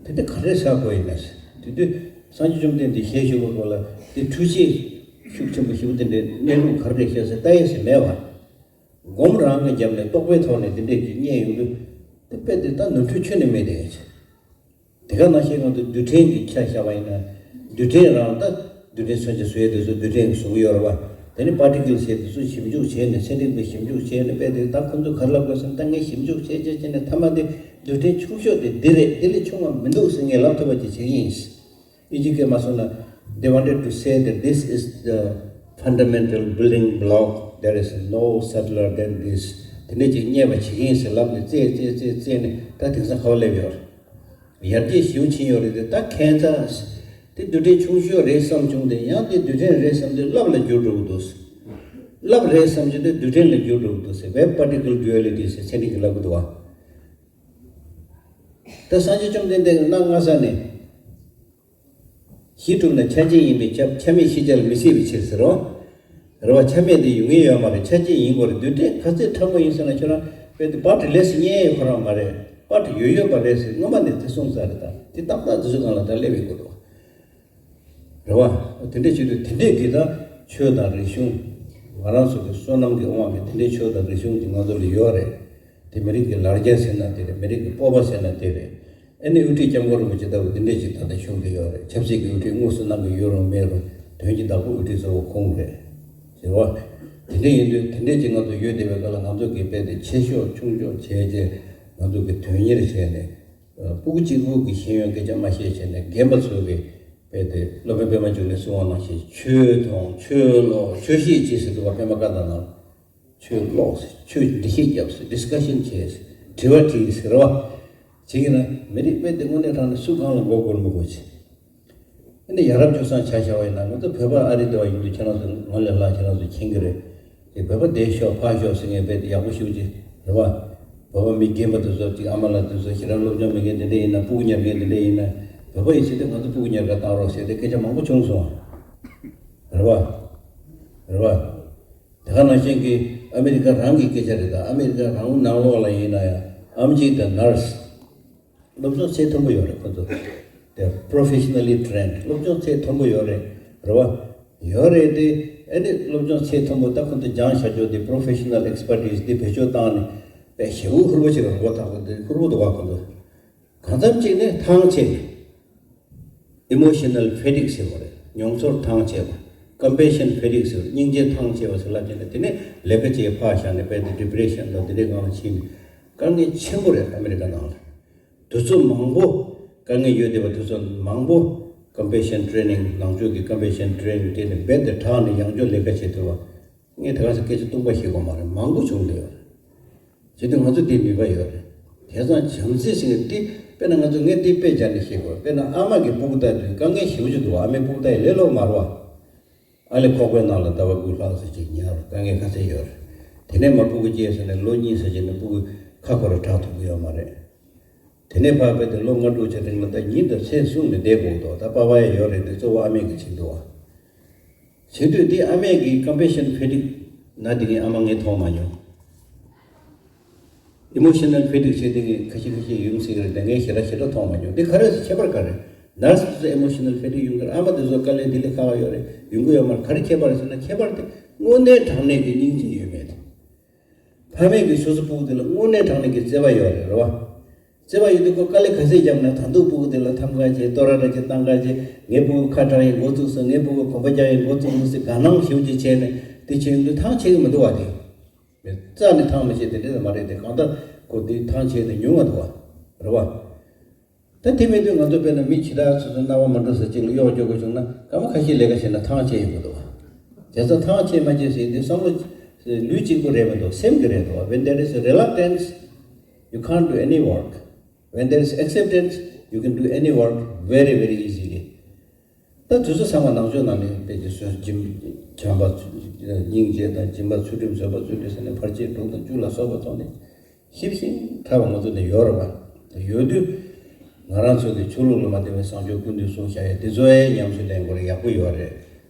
དེ་འདྲ་ག་རེ་ཟེར་དགོས་ཡིན་ན། དེ་དུས་སངས་རྒྱས་བཅོམ་ལྡན་འདས་ཞལ་བཞུགས་པའི་སྐོར་ལ་དེ་འཕྲུལ་ཆས་ཤུགས་ཆེན་པོ་ཞེ་པོ་དེ་འདྲའི་གནས་ལུགས་ག་རེ་བཤད་ཟེར་ལྟ་ཡས་ཟེར་མེད་པ། སྒོམ་རང་གི་རྒྱབ་ནས་རྟོག་པའི་ཐོག་ནས་དེ་འདྲས་ཀྱི་རྙེད་ཡོང་དུས། དེ་དཔེ་དེ་ད་ནོར་འཁྲུལ་ཁྱོན་ནས་མེད་དེ། དེ་ག་ནང་བཞིན་ང་ཚོ་རྡུལ་ཕྲན་གྱི་ཆ་བཞག་པ་ཡིན་ན། རྡུལ་ཕྲན་རང་ད་རྡུལ་ཕྲན་མཚོན་ཆ་བཟོ་ཡས་དེ་ཚོ་རྡུལ་ཕྲན་གྱིས་བཟོ་གི་ཡོད་རེད་པ། དེ་ནི་པར་ཊི་ཀལ་ཟེར་དེ་ཚོ་ཞིབ་འཇུག་བྱས་ནས། ཚན་རིག་པས་ཞིབ་འཇུག་བྱས་ནས། དཔེ་དེ་ད་ཁོ་ཚོས་ག་རེ་ལབ་དགོས་ཟེར་ན། ད་ངས་ཞིབ་འཇུག་བྱས་བྱས་བྱས་ནས། མཐའ་མ་དེ་རྡུལ་ཕྲན་ཆུང་ཤོས་དེ་འདི་རེད། འདི་ལས་ཆུང་བ་མི་འདུག་ཟེར་ངས་ལབ་ཐུབ་པ་ཅིག་བྱེད་ཀྱི་ཡིན། དབྱིན་ཇི་སྐད་མ་སོང་ན། They wanted to say that this is the fundamental building block, there is no subtler than this. དེ་འདྲ་ཅིག་རྙེད་པ་བྱེད་ཀྱི་ཡིན་ཟེར་ལབ་ནས་བཙལ་བཙལ་བཙལ་བཙལ་ནས། ད་དེང་སང་ག་པར་སླེབས་ཡོད་རེད། ཡར་རྒྱས་ཞེ་པོ་ཕྱིན་ཡོད་རེད་དེ། ད་ཁྱད་མཚར། དེ་རྡུལ་ཕྲན་ཆུང་ཤོས་རེད་བསམ་བྱུང་སྟེ། ཡང་དེ་རྡུལ་ཕྲན་རེད་བསམ་དུས་རླབས་ལ་འགྱུར་འགྲོ་གི་འདུག། རླབས་རེད་བསམ་བྱུང་དུས་རྡུལ་ཕྲན་ལ་འགྱུར་འགྲོ་གི་འདུག་ཟེར། Wave particle duality ཟེར་ཚན་རིག་གིས་ལབ་གི་འདུག་བ། ད་སངས་རྒྱས་བཅོམ་ལྡན་འདས་ཀྱིས་གནའ་སྔ་ས་ནས། གཞི་གྲུབ་ན་ཆ་ཅན་ཡིན་པས་ཁྱབ། ཆ་མེད་ཤེས་བྱ་ལ་མི་སྲིད་པའི་ཕྱིར་ཟེར་རོ། རེད་བ། ཆ་མེད་དེ་ཡོང་གི་ཡོད་མ་རེད། ཆ་ཅན་ཡིན་དགོས་རེད། རྡུལ་ཕྲན་ག་ཚད་ཕྲ་མོ་ཡིན་ཟེར་ན། ཁྱོད་རང་དཔེ་དེ་པར་ཊི་ལས་སུ་རྙེད་ཡོད་ཁོ་རང་མ་རེད། པར་ཊི་ཡོད་ཡོད་པ་རེད་ཟེར་སྔོན་མ་ནས་དེ་གསུངས་ཚར་རེད། ད་དེ་ཏག་ཏག་དེ་ཚོ་སྒང་ལ་ད་སླེབས་ཡོང་གི་འདུག། རེད་བ། དེ་འདྲས་བྱེད་དུས་དེ་འདྲས་ཀྱི་ད་ཆོས་དང་རིག་གཞུང་། ང་རང་ཚོ་གི་བསོད་ནམས་ཀྱི་དབང་གིས་དེ་འདྲས་ཆོས་དང་རིག་གཞུང་ཅིག་ང་ཚོ་ལ་ཡོད་རེད། དེ་མི་རིགས་ཀྱི་ལར་རྒྱ་ཟེར་ན་དེ་རེད། མི་རིགས་ཀྱི་སྤོབས་པ་ཟེར་ན་དེ་རེད། ཨ་ནི་དབུ་ཁྲིད་སྐྱབས་མགོན་རིན་པོ་ཆེ་ལྟ་བུ་དེ་འདྲས་ཅིག་ད་ལྟ་བཞུགས་བསྡད་ཡོད་རེད། ཆབ་སྲིད་ཀྱི་དབུ་ཁྲིད་དངོས་སུ་གནང་གི་ཡོད་རུང་མེད་རུང་། དོན་གྱི་བདག་པོ་དབུ་ཁྲིད་གཙོ་བོ་ཁོང་རེད། ཟེར་བ། དེ་འདྲས་ཡིན་དུས་དེ་འདྲས་ཅིག་ང་ཚོ་ཡོད་བསྡད་པའི་སྐབས་ལ། ང་ཚོ་གི་དཔེ་དེ་ཆེ་ཤོས་ཆུང་ཤོས་བྱས་རྗེས། ང་ཚོ་གི་དོན་གཉེར་བྱས་ནས། ཨ། སྤུ་གུ་གཅིག་པུ་གི་ཤེས་ཡོན་སྐད་ཆ་མ་བཤད་བྱས་ནས། རྒན་པ་ཚོ་གི་དཔེ་དེ་སློབ་དཔོན་པད་མ་འབྱུང་གནས་གསུང་བ་ནང་བཞིན། ཆོས་མཐོང་། ཆོས་ཀློག། ཆོས་བཤད་ཅེས་ཟེར་འདུག་བ། པད་མ་བཀའ་ཐང་ནང་། ཆོས་ཀློག་ཟེར། ཆོས་འགྲེལ་བཤད་རྒྱབ་ཟེར། ཌི་སི་ཀ་ཤན་བྱས་ཟེར། དྲི་བ་དྲིས་ཟེར་བ། བྱེད་ཀྱི་ན། མི་རིགས་དཔེ་དེ་དངོས་གནས་དྲང་གནས་སུ་གང་ལ་མགོ་སྒུར་མི་དགོས་བྱས། ཨ་ནི་ཡ་རབས་སྤྱོད་བཟང་ཆ་བཞག་པ་ཡིན་ན། ང་ཚོ་བོད་པ་ཨ་རི་སྡེ་བ་ཡིན་དུས། ཁྱེད་རང་ཚོ་ང་ལས་ལྷག་ཁྱེད་རང་ཚོ་མཁྱེན་གྱི་རེད། དེ་བོད་པ་འདིར་ཤོག་ཕར་ཤོག་ཟེར་མཁན་དཔེ་དེ་ཡག་པོ་ཞེ་པོ་ཅིག་རེད་བ། བོད་པ་མི་རྒན་པ་དེ་ཚོ་ཅིག། ཨ་མ་ལགས་དེ་ཚོ། ཞེ་དྲག་སློབ་སྦྱོང་མེད་མཁན་དེ་འདྲ་ཡིན་ན། སྤུ་གུ་ཉར་མཁན་དེ་འདྲ་ཡིན་ན། བོད་པ་ཡིན་ཟེར་དུས་ང་ཚོ་སྤུ་གུ་ཉར་ག་བཏང་རོགས་ཟེར་ཏེ་སྐད་ཆ་མང་པོ་བྱུང་སོང་། རེད་བ། རེད་བ། དེ་ག་ནང་བཞིན་གྱི་ཨ་མི་རི་ཀ་རང་གི་སྐད་ཆ་རེད། ད་ཨ་མི་རི་ཀ་རང་ནང་ལོགས་ལ་ཡིན་ན་ཡང་། ཨེམ་ཆི་དང་ནར་སི། སློབ་སྦྱོང་ཚད་མཐོན་པོ་ཡོད་རེད་ཁོ་ཚོ། དེ་པྲོ་ཕེ་ཤི་ནལ་ལི་ཊེན་ཌི། སློབ་སྦྱོང་ཚད་མཐོན་པོ་ཡོད་རེད། རེད་བ། ཡོད་རེད་དེ། ཨ་ནི་སློབ་སྦྱོང་ཚད་མཐོན་པོ་ད་ཁོ་ཚོ་སྦྱངས་བཞག་རྒྱུ་དེ། པྲོ་ཕེ་ཤི་ནལ་ཨེག་སི་པར་ཊི་སི་དེ་བེད་སྤྱོད་བཏང་ནས། དཔེ་ཞེ་པོ་ཧུར་པོ་བྱེད་པ། མགོ་ཐག་པོ་དེ་ཧུར་པོ་འདུག་བ་ཁོ་ཚོ། གང་འཚམ་གཅིག་ནས་ཐང་ཆད་ནས། ཨི་མོ་ཤི་ནལ་ཕེ་ཊིག་ཟེར་བ་རེད། མྱོང་ཚོར་ཐང་ཆད་པ། ཀམ་པེ་ཤན་ཕེ་ཊིག་ཟེར། སྙིང་རྗེ་ཐང་ཆད་པ་ཟེར་ལབ་བྱས་ནས། དེ་ནས་ལས་ཀ་བྱེད་ཕར་བཞག་ནས། དཔེ་དེ་ཌི་པི་རེ་ཤན་དང་དེ་འདྲའི་སྒང་ལ་ཕྱིན་ནས། དཀའ་ངལ་ཆེན་པོ་རེད། ཨ་མི་རི་ཀ་ནང་ལ་དུས་ཚོད་མང་པོ། དཀའ་ངལ་ཡོད་བསྡད་པ་དུས་ཚོད་མང་པོ། ཀམ་པེ་ཤན་ཊེ་རེ་ནིང་། ནང་ཆོས་ཀྱི་ཀམ་པེ་ཤན་ཊེ་རེ་ནིང་སྤྲད་ནས། རྦད་དེ་དྲག་ནས་ཡང་བསྐྱར་ལས་ཀ་བྱེད་ཐུབ་པ། ངས་དེ་ག་ཚོད་སྐད་ཆ་སྟོང་པ་བཤད་དགོས་མ་རེད། མང་པོ་བྱུང་བསྡད་ཡོད་རེད། བྱས་དུས་ང་ཚོ་དེ་ནུས་པ་ཡོད་རེད། དེང་སང་བྱམས་བརྩེ་ཟེར་མཁན་དེ། དཔེར་ན་ང་ཚོ། ངས་དེ་དཔེ་སྦྱར་ནས་བཤད་དགོས། དཔེར་ན་ཨ་མ་གིས་སྤུ་གུ་ལྟ་དུས་དཀའ་ངལ་ཞེ་པོ་ཅིག་འདུག་བ། ཨ་མའི་སྤུ་གུ་ལྟ་ཡི་ལས་སླ་པོ་མ་རེད་བ། ཨ་ལས་ཁོག་པའི་ནང་ལ་ཟླ་བ་དགུ་ལྷག་ཙམ་ཅིག་ཉར། དཀའ་ངལ་ག་ཚད་ཡོད་རེད། དེ་ནས་མར་སྤུ་གུ་སྐྱེས་ཟེར་ནས་ལོ་གཉིས་ཙམ་ཅིག་ནས་སྤུ་གུ་ཁ་ཁོ་རང་དྲག་ཐུབ་ཀྱི་ཡོད་མ་རེད། དེ་ནས་ཕར་རྦད་དེ་ལོ་ལྔ་དྲུག་ཅིག་རིང་ལ་ད་ཉིན་དང་མཚན་བཟུང་ནས་བསྡད་དགོས་འདུག། ད་པ་ཕ་ཡ་ཡོད་རེད་དེ། གཙོ་བོ་ཨ་མས་ཀྱིས་བྱེད་འདུག་བ། བྱེད་དུས་དེ་ཨ་མས་ཀྱིས་ཀམ་པེ་ཤན་ཕེ་ཊིག་ན་དེ་ངས། ཨ་མ་ངས་མཐོང་མ་མྱོང་། ཨི་མོ་ཤི་ནལ་ཕེ་ཊིག་བྱེད་དེ་ངས་ཁ་ཤས་ཁ་ཤས་ཡོང་སྲིད་ཀྱི་རེད་དེ། ངས་ཞེ་དྲག་ཞེ་དྲག་མཐོང་མ་མྱོང་། དེ་ག་རེ་ཟེར། ཁྱད་པར་ག་རེ། ནར་སི་དེ་ཚོ་ཨི་མོ་ཤི་ནལ་ཕེ་ཊིག་ཡོང་གི་རེད། ཨ་མ་དེ་ཚོ་དཀའ་ལས་དེ་ལས་ཁག་ཁག་ཡོད་རེད། ཡོང་གི་ཡོད་མ་རེད། ག་རེ་ཁྱད་པར་ཟེར་ན། ཁྱད་པར་དེ་དངོས་གནས་དྲང་གནས་ཀྱི་སྙིང་རྗེ་ཡོད་མེད་དེ། ཕ་མས་ཀྱིས་སོ་སོ་སྤུ་གུ་དེ་ལ་དངོས་གནས་དྲང་གནས་ཀྱི་བརྩེ་བ་ཡོད་རེད། རེད་བ། བརྩེ་བ་ཡོད་དུས་ཁོ་དཀའ་ལས་ག་ཚད་བརྒྱབ་ན། ད་དུང་སྤུ་གུ་དེ་ལ་འཐམ་ག་བྱེད། ལྟོ་ར་ར་ཅིག་བཏང་ག་བྱེད། ངའི་སྤུ་གུ་ཁ་གྲག་ཡས་འགོ་བཙུགས་སོང་། ངའི་སྤུ་གུ་གོམ་པ་རྒྱག་ཡས་འགོ་བཙུགས་སོང་ཟེར་དགའ་སྣང་ཞེ་པོ་ཅིག་བྱས་ནས། དེ་བྱེད་ཡོང་དུས་ཐང་ཆད་ཀྱི་མི་འདུག་བ། དེ་རྩ་ནས་ཐང་མི་ཆད། དེ་འདྲ་མ་རེད་དེ། གང་ལྟར་ཁོ་དེ་ཐང་ཆད་དེ་ཉུང་བ་འདུག་བ། རེད་བ། ད་དེ་མིན་དུས་ང་ཚོ་དཔེར་ན་མི་ཇི་ལྟར་སོ་སོའི་སྣང་བ་མ་འགྲོ་ས་ཅིག་ལ་གཡོག་རྒྱག་དགོས་བྱུང་ན། སྐར་མ་ཁ་ཤས་ལས་ཀ་བྱས་ན་ཐང་ཆད་ཡོང་གི་འདུག་བ། བྱས་ཙང་ཐང་ཆད་མ་ཆད་ཟེར་དུས་བསམ་བློ་ལུས་གཅིག་པུ་རེད་མི་འདུག། སེམས་ཀྱི་རེད་འདུག་བ། When there is a reluctance, you can't do any work. When there is acceptance, you can do any work very, very easily. ད་ ད་དུས་ཚོད་ཚང་མ་ནང་ཆོས་ནང་ནས་དཔེ་ཀྱི་བཟོད་སྦྱིན་བྱམས་པ་སྙིང་རྗེ་དང་སྦྱིན་པ་ཚུལ་ཁྲིམས་བཟོད་པ་ཚུལ་ཁྲིམས་ཟེར་ནས་ཕར་ཕྱིན་དྲུག་དང་བཅུ་ལ་སོགས་པ་ཐོག་ནས་ཞིབ་ཞིང་ཕྲ་བ་ང་ཚོ་ནས་ཡོད་རེད་བ། ཡོད་དུས་ང་རང་ཚོ་གི་ཆོས་ལུགས་ལ་མ་བརྟེན་པའི་བཟང་སྤྱོད་ཀུན་འདུས་གསུངས་བཞག་ཡ་དེ་ཚོ་ཡང་ཉམས་སུ་ལེན་དགོས་རེད། ཡག་པོ་ཡོད་རེད།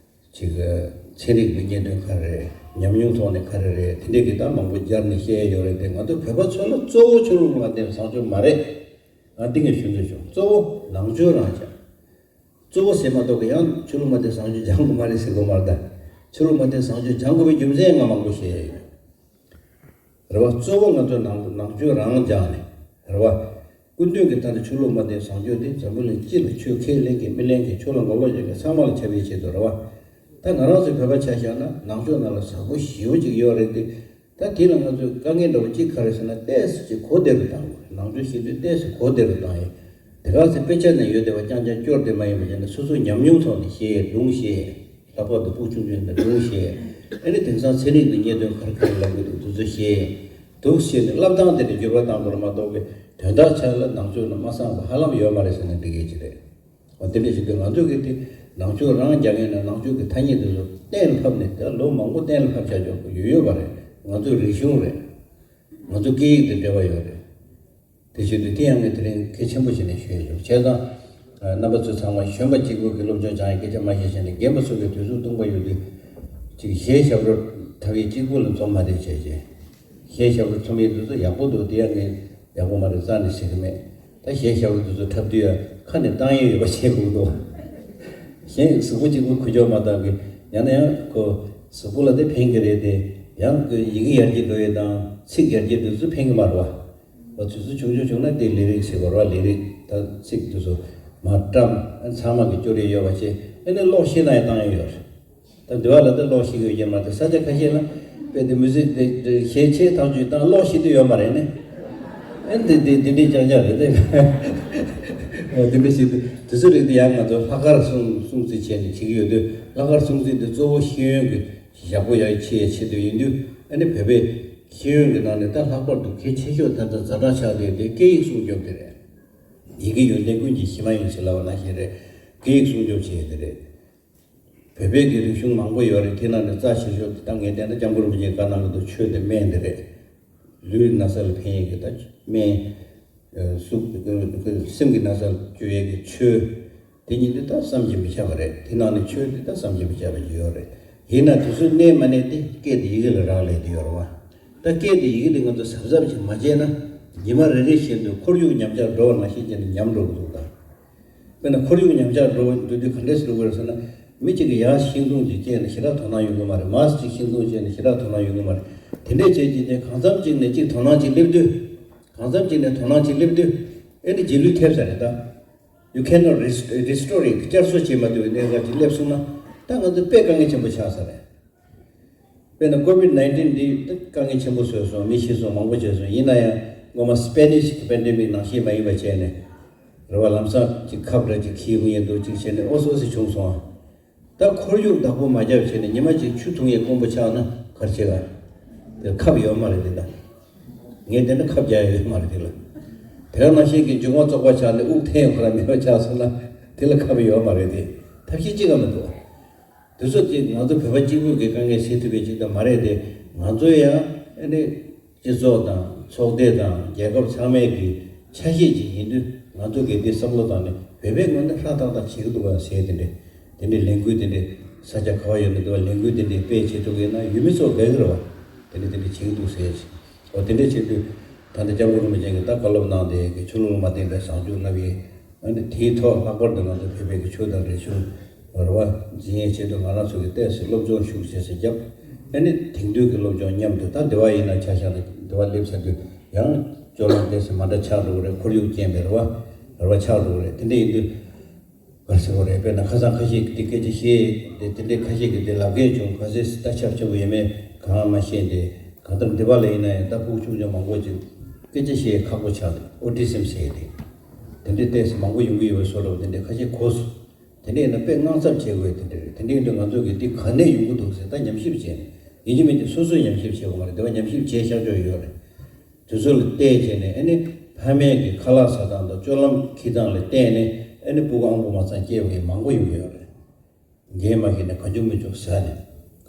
ཅིག་ཚན་རིག་གི་རྙེད་དོན་ག་རེ་རེད། ཉམས་མྱོང་ཐོག་ནས་ག་རེ་རེད། དེ་འདྲས་ཀྱི་ད་མང་པོ་སྦྱར་ནས་བཤད་ཡ་ཡོད་རེད་དེ། ང་ཚོ་བོད་པ་ཚོ་ལ་གཙོ་བོ་ཆོས་ལུགས་ལ་མ་བརྟེན་པའི་བཟང་སྤྱོད་མ་རེད། ང་འདི་ངས་ཞུ་འདོད་བྱུང་། གཙོ་བོ་ནང་ཆོས་རང་བྱ། གཙོ་བོ་ཟེར་མ་གཏོགས་ཀྱི་ཡང་ཆོས་ལུགས་མ་བརྟེན་བཟང་སྤྱོད་སྦྱང་དགོས་མ་རེད་ཟེར་དགོས་མ་རེད་ད། ཆོས་ལུགས་མ་བརྟེན་བཟང་སྤྱོད་སྦྱང་དགོས་པའི་རྒྱུ་མཚན་ང་མང་པོ་བཤད་ཡོད་རེད་བ། གཙོ་བོ་ང་ཚོ་ནང་ནང་ཆོས་རང་སྦྱངས་ནས་རེད་བ། སྐུ་མདུན་གྱི་ད་ལྟ་ཆོས་ལུགས་མ་བརྟེན་བཟང་སྤྱོད་དེ་འཛམ་བུ་གླིང་སྤྱི་ལ་ཆོས་ཁས་ལེན་གྱི་མི་ལེན་གྱི་ཆོས་ལ་ངོ་ལོག་བྱེད་མཁན་ཚང་མ་ལ་ཁྱབ་པའི་ཆེད་དུ་རེད་བ། ད་ང་རང་ཚོའི་བོད་པ་ཆ་བཞག་ན་ནང་ཆོས་ནང་ལ་ཟབ་པོ་ཞེ་པོ་ཅིག་ཡོད་རེད་དེ། ད་དེ་ལ་ང་ཚོས་དཀའ་ངལ་འདྲ་བོ་གཅིག་ག་རེ་ཟེར་ན། ཏོག་ཙམ་ཅིག་གོ་བདེ་རུ་བཏང་དགོས། ནང་ཆོས་ཤེས་དུས་ཏོག་ཙམ་གོ་བདེ་རུ་བཏང་ཡིན། དེ་ག་ཚོད་དཔེ་ཆ་ནས་ཡོད་བསྡད་པ་རྐྱང་རྐྱང་སྐྱོར་བསྡད་མ་ཡིན་པ་བྱས་ན། སོ་སོའི་ཉམས་མྱོང་ཐོག་ནས་ཤེས། སྒྲུང་ཤེས། ལྷག་པར་དུ་ཕྲུ་གུ་ཆུང་ཆུང་དེ་སྒྲུང་ཤེས། ཨ་ནི་དེང་སང་ཚན་རིག་གི་རྙེད་དོན་ག་རེ་ག་རེ་ལབ་ཀྱི་འདུག་དེ་ཚོ་ཤེས། འདུག་ཤེས་ནས་བསླབ་སྟངས་དེ་ལ་འགྱུར་བ་བཏང་དགོས་རེད་མ་གཏོགས་པའི་དོན་དག་ཆ་ལ་ནང་ཆོས་ནང་མ་གསང་བ་ཧ་ལམ་ཡོད་མ་རེད་ཟེར་ན་འགྲིག་གི་ཅིག་རེད། འོ་དེ་འདྲ་ཞིག་དུས་ང་ཚོ་གི་དེ་ནང་ཆོས་རང་རྒྱག་མཁན་ན་ནང་ཆོས་ཀྱི་ཐ་སྙད་དེ་ཚོ་གཏན་ལ་ཕབ་ནས་ད་ལོ་མང་པོ་གཏན་ལ་ཕབ་བཞག་ཆོག་གི་ཡོད་ཡོད་པ་རེད། ང་ཚོའི་རིག་གཞུང་རེད། ང་ཚོ་སྐད་ཡིག་དང་འབྲེལ་བ་ཡོད་རེད། དེ་བཞིན་དུ་དེ་ཡང་ངས་དེ་རིང་གལ་ཆེན་པོ་བྱས་ནས་ཞུ་ཡ་ཡོད། བྱས་ཙང་རྣམ་པ་ཚོ་ཚང་མ་གཞོན་པ་གཅིག་པུ་གི་སློབ་སྦྱོང་སྦྱང་ཡ་སྐད་ཆ་མ་བཤད་བྱས་ནས་རྒན་པ་ཚོ་གི་དུས་ཚོད་སྟོང་པ་ཡོད་དུས་ཅིག་གཞས་ཞབས་བྲོ་འཁྲབ་ཡས་གཅིག་པུ་ལ་འཛོམས་མ་བསྡད་བྱས་བྱས། གཞས་ཞབས་བྲོ་འཁྲབ་ཡས་དུས་ཚོད་ཡག་པོ་འདུག་དེ་ཡང་ངས་ཡག་པོ་མ་རེད་རྩ་ནས་ཟེར་གི་མེད། ད་གཞས་ཞབས་བྲོ་དེ་ཚོ་འཁྲབ་དུས་ཡང་ཁ་ནས་བཏང་ཡས་ཡོད་པ་བྱེད་དགོས་འདུག་གཞན་གཟུགས་པོ་གཅིག་པུ་ཁུ་ཅོག་མ་བཏང་གི། ཡང་ན་ཡང་ཁོ་གཟུགས་པོ་ལ་དེ་ཕན་གི་རེད་དེ། ཡང་གི་ཡི་གེ་ཡར་རྒྱས་འགྲོ་ཡས་དང་ཚིག་ཡར་རྒྱས་དེ་ཚོ་ཕན་གི་མ་རེད་བ། བ་དུས་ཚོད་ཆུང་ཆུང་བྱུང་ན་དེ་ལས་རིགས་ཟེར་བ་རེད་བ། ལས་རིགས་ད་ཚིག་དེ་ཚོ་མར་བཀྲམ། ཨ་ཚང་མ་གི་སྐྱོར་ཡས་ཡོད་པ་བྱས། ཨ་ནི་ཀློག་ཤེས་ན་ཡང་བཏང་ཡས་ཡོད་རེད། ད་འདི་བ་ལ་ད་ཀློག་ཤེས་ཀྱི་ཡོད་མ་རེད། ས་ཆ་ཁ་ཤས་ལ་དཔེ་དེ་མུ་ཟིག་དེ་གཞས་ཆེ་ཐག་ཆོད་བཏང་ཀློག་ཤེས་དུས་ཡོད་མ་རེད་ནི། ཨེ་འདི་འདི་འདི་འདྲའི་རྐྱང་རྐྱང་རེད་དེ། འོ་འདི་འདྲ་ཞིག་འདུག་དེ་ཚོ་རིགས་དེ་ཡང་ང་ཚོ་ལྷག་དཀར་སྲུང་སྲུང་བརྩི་བྱས་ནས་བྱེད་ཀྱི་ཡོད་དུས། ལྷག་དཀར་སྲུང་བརྩི་འདི་གཙོ་བོ་ཤེས་ཡོན་གྱི་ཞབས་པོ་ཡག་ཆེ་ཆེད་དུ་ཡིན་དུས། ཨ་ནི་བོད་པའི་ཤེས་ཡོན་གྱི་ནང་ནས་ད་ལྷག་པར་དུ་གལ་ཆེ་ཤོས་ད་ལྟ་ཛ་དྲག་ཆགས་བསྡད་དེ་སྐད་ཡིག་སྲུང་སྐྱོབ་དེ་རེད། ཡི་གེ་ཡོན་ཏན་ཀུན་གྱི་གཞི་མ་ཡིན་ཞེས་ལབ་པ་ནང་བཞིན་རེད། སྐད་ཡིག་སྲུང་སྐྱོབ་བྱེད་ཡས་དེ་རེད། བོད་པའི་གི་རིག་གཞུང་མང་པོ་ཡོད་རེད། དེ་ནང་ནས་རྩ་ཆེ་ཤོས་དེ་ད་ངས་བལྟས་ན་སྐྱབས་མགོན་རིན་པོ་ཆེས་བཀའ་གནང་གི་འདུག་ཆོས་དེ་སྨན་དེ་རེད། ལུས་ན་ཚ་ལ་ཕན་ཡས་ཀྱི་ད་སྨན། ཨ་གཟུགས་སེམས་ཀྱི་ན་ཚ་བཅོས་ཡས་ཀྱི་ཆོས། དེ་གཉིས་དེ་ད་བསམ་གྱིས་མི་ཁྱབ་པ་རེད། དེ་ནང་ནས་ཆོས་དེ་ད་བསམ་གྱིས་མི་ཁྱབ་པ་ཅིག་ཡོད་རེད། ཡིན་ན་དེ་ཚོའི་གནད་མ་གནད་དེ་སྐད་དེ་ཡི་གེ་ལ་རག་ལས་དེ་ཡོད་རེད་བ། ད་སྐད་དེ་ཡི་གེ་དེ་ང་ཚོ་གཟབ་གཟབ་ཅིག་མ་བྱས་ན། ཉི་མ་རེ་རེ་བཞིན་དུ་ཁོར་ཡུག་ཉམས་ཆག་འགྲོ་བ་ནང་བཞིན་བྱས་ནས་ཉམས་འགྲོ་གི་འདུག་ད། དཔེར་ན་ཁོར་ཡུག་ཉམས་ཆག་འགྲོ་འགྲོ་དུས་ག་འདྲས་སེ་འགྲོ་གི་རེད་ཟེར་ན། མི་གཅིག་གིས་ཡར་ཤིང་སྡོང་ཅིག་བཅད་ནས་ཞེ་དྲག་དོ་སྣང་ཡོང་གི་མ་རེད། མར་ཅིག་ཤིང་སྡོང་བཅད་ནས་ཞེ་དྲག་དོ་སྣང་ཡོང་གི་མ་རེད། དེ་འདྲས་བྱས་ཀྱི་ནས་གང་འཚམ་ཅིག་ནས་གཅིག་དོ་སྣང་ཅིག་སླེབས་དུས། གང་འཚམ་ཅིག་ནས་དོ་སྣང་ཅིག་སླེབས་དུས། ཨེ་ནི་རྗེས་ལུས་ཐེབས་ས་རེད་ད། You cannot rest- restore it. བསྐྱར་གསོ་བྱེད་མ་ཐུབ་པའི་གནས་སྐབས་ཅིག་སླེབས་སོང་ན། ད་ང་ཚོ་དཔེ་དཀའ་ངལ་ཆེན་པོ་ཆགས་ས་རེད། དཔེར་ན་ཀོ་བིད་ནའིན་ཊིན་འདི་དཀའ་ངལ་ཆེན་པོ་བཟོས་སོང་། མི་ཤི་སོང་། མང་པོ་བྱས་སོང་། ཡིན་ན་ཡང་སྔོན་མ་སྤེ་ནིཤ་གི་པེན་ཌེ་མིག་ནང་བཞིན་མ་ཡིན་པ་བྱས་ནས། རེད་བ། ལམ་སང་ཅིག་ཁབ་རེ་ཅིག་འཁྱེར་དགོས་ཡིན་འདུག་ཅིག་བྱས་ནས་ཨོ་སི་ཨོ་སི་བྱུང་སོང་། ད་ཁོར་ཡུག་བདག་པོ་མ་བརྒྱབ་བྱས་ནས་ཉི་མ་གཅིག་ཆུ་འཐུང་ཡས་དཀོན་པོ་ཆགས་ན་ག་རེ་བྱེད་ག་དེ་ཁབ་ཡོད་མ་རེད་དེ་ད། ངས་དེ་འདྲ་ཁབ་རྒྱག་ཡ་ཡོད་མ་རེད་དེ་ལ། དེ་ག་ནང་བཞིན་གྱི་འབྱུང་བ་བཙོག་པ་ཆགས་ནས་དབུགས་འཐེན་ཡས་ཁོ་རང་མེད་པ་ཆགས་སོང་ན། དེ་ལ་ཁབ་ཡོད་མ་རེད་དེ། ཐབས་ཤེས་གཅིག་ཀྱང་མི་འདུག་དེ་ཚོ་དེ་ང་ཚོ་བོད་པ་གཅིག་པུ་གི་དཀའ་ངལ་སེལ་ཐུབ་པའི་ཅིག་ད་མ་རེད་དེ། ང་ཚོ་ཡང་ཨ་ནི་སྤྱི་ཚོགས་དང་ཚོགས་སྡེ་དང་རྒྱལ་ཁབ་ཚང་མའི་གི་ཆ་ཤས་ཅིག་ཡིན་དུས། ང་ཚོ་གི་དེ་བསམ་བློ་བཏང་ནས་བོད་པའི་ངོས་ནས་ཧྲ་ཏག་ཏག་བྱེད་ཀྱི་འདུག་ག་ཟེར། དེ་འདྲས་དེ་འདྲས་ལས་འགུལ་དེ་འདྲས་ས་ཆ་ག་བ་ཡོད་ན་དེ་བ་ལས་འགུལ་དེ་འདྲས་སྤེལ་བྱེད་ཐུབ་ཀྱི་ཡོད་ན་ཡུལ་མི་ཚོ་དགའ་གི་རེད་བ། དེ་འདྲས་དེ་འདྲས་བྱེད་ཀྱི་འདུག་ཟེར་ཅིག་འོ་དེ་འདྲས་བྱེད་དུས་ད་ལྟ་སྐྱབས་མགོན་རིན་པོ་ཆེ་གིས་ད་བཀའ་སློབ་གནང་བསྡད་ཀྱི་ཆོས་ལུགས་ལ་མ་བརྟེན་པའི་བཟང་སྤྱོད་བསླབ་ཡས། ཨ་ནི་དེའི་ཐོག་ལྷག་པར་དུ་ང་ཚོ་བོད་པའི་གི་ཆོས་དང་རིག་གཞུང་རེད་བ། འཛིན་ཡས་ཆེད་དུ་ང་རང་ཚོ་གི་ཏོག་ཙམ་སློབ་སྦྱོང་ཤུགས་ཆེ་ཙམ་བརྒྱབ། ཨ་ནི་དེང་དུས་ཀྱི་སློབ་སྦྱོང་མཉམ་དུ། ད་འདི་བ་ཡིན་ན་ཆ་བཞག་ན་འདི་བ་སླེབས་ཚར་དུས་ཡང་སྤྱོད་ལམ་ཏོག་ཙམ་མ་འདྲ་ཆགས་འགྲོ་གི་རེད། ཁོར་ཡུག་རྐྱེན་པས་རེད་བ། རེད་བ། ཆགས་འགྲོ་གི་རེད། དེ་འདྲ་ཡིན་དུས། ག་རེ་ཟེར་དགོས་རེད། དཔེར་ན་ཁ་སང་ཁ་ཤས་ཀྱིས་དེ་སྐད་ཆ་བཤད་དེ། དེ་འདྲའི་ཁ་ཤས་ཀྱིས་དེ་ལབ་མཁན་བྱུང་། ག་ཚོད་ད་ཁྱབ་ཆེན་པོ་ཡོད་མེད་གང་མ་ཤེས་ཏེ། གང་ལྟར་འདི་བ་ལ་ཡིན་ན་ཡང་ད་ཕྲུ་གུ་ཆུང་ཆུང་མང་པོ་ཅིག་སྐད་ཆ་བཤད་ཁག་པོ་ཆགས་ཏེ། ཨོ་ཊི་ཟིམ་ཟེར་ཏེ། དེ་འདྲའི་ཏོག་ཙམ་མང་པོ་ཡོང་གི་ཡོད་པའི་བཟོ་འདྲ་བ་དེ་འདྲའི་ཁ་ཤས་གོ་སོང་། དེ་འདྲ་ཡིན་ན་དཔེ་དངངས་འཚབ་བྱེད་དགོས་དེ་འདྲ་རེད། དེ་འདྲ་ཡིན་དུས་ང་ཚོ་གིས་འདི་ག་ནས་ཡོང་གི་འདུག་ཟེར་ད་ཉམས་ཞིབ་བྱས་ནས། ཡིན་གཅིག་མིན་གཅིག་སོ་སོས་ཉམས་ཞིབ་བྱེད་དགོས་མ་རེད། དེ་བ་ཉམས་ཞིབ་བྱས་བཞག་ཆོག་ཡོད་རེད། དེ་ཚོ་ལ་བལྟས་བྱས་ནས། ཨ་ནི་ཕ་མས་ཀྱི་ཁ་ལག་ཟ་སྟངས་དང་སྤྱོད་ལམ་འཁྱེར་སྟངས་ལ་བལྟས་ནས། ཨ་ནི་ཕྲུ་གུ་ཨང་པོ་མ་ཚང་སྐྱེས་པ་ཡང་མང་པོ་ཡོང་གི་ཡོད་རེད། འགན་མ་ཁྱེར་ནས་གང་བྱུང་མི་བྱུང་ཟ་ནས་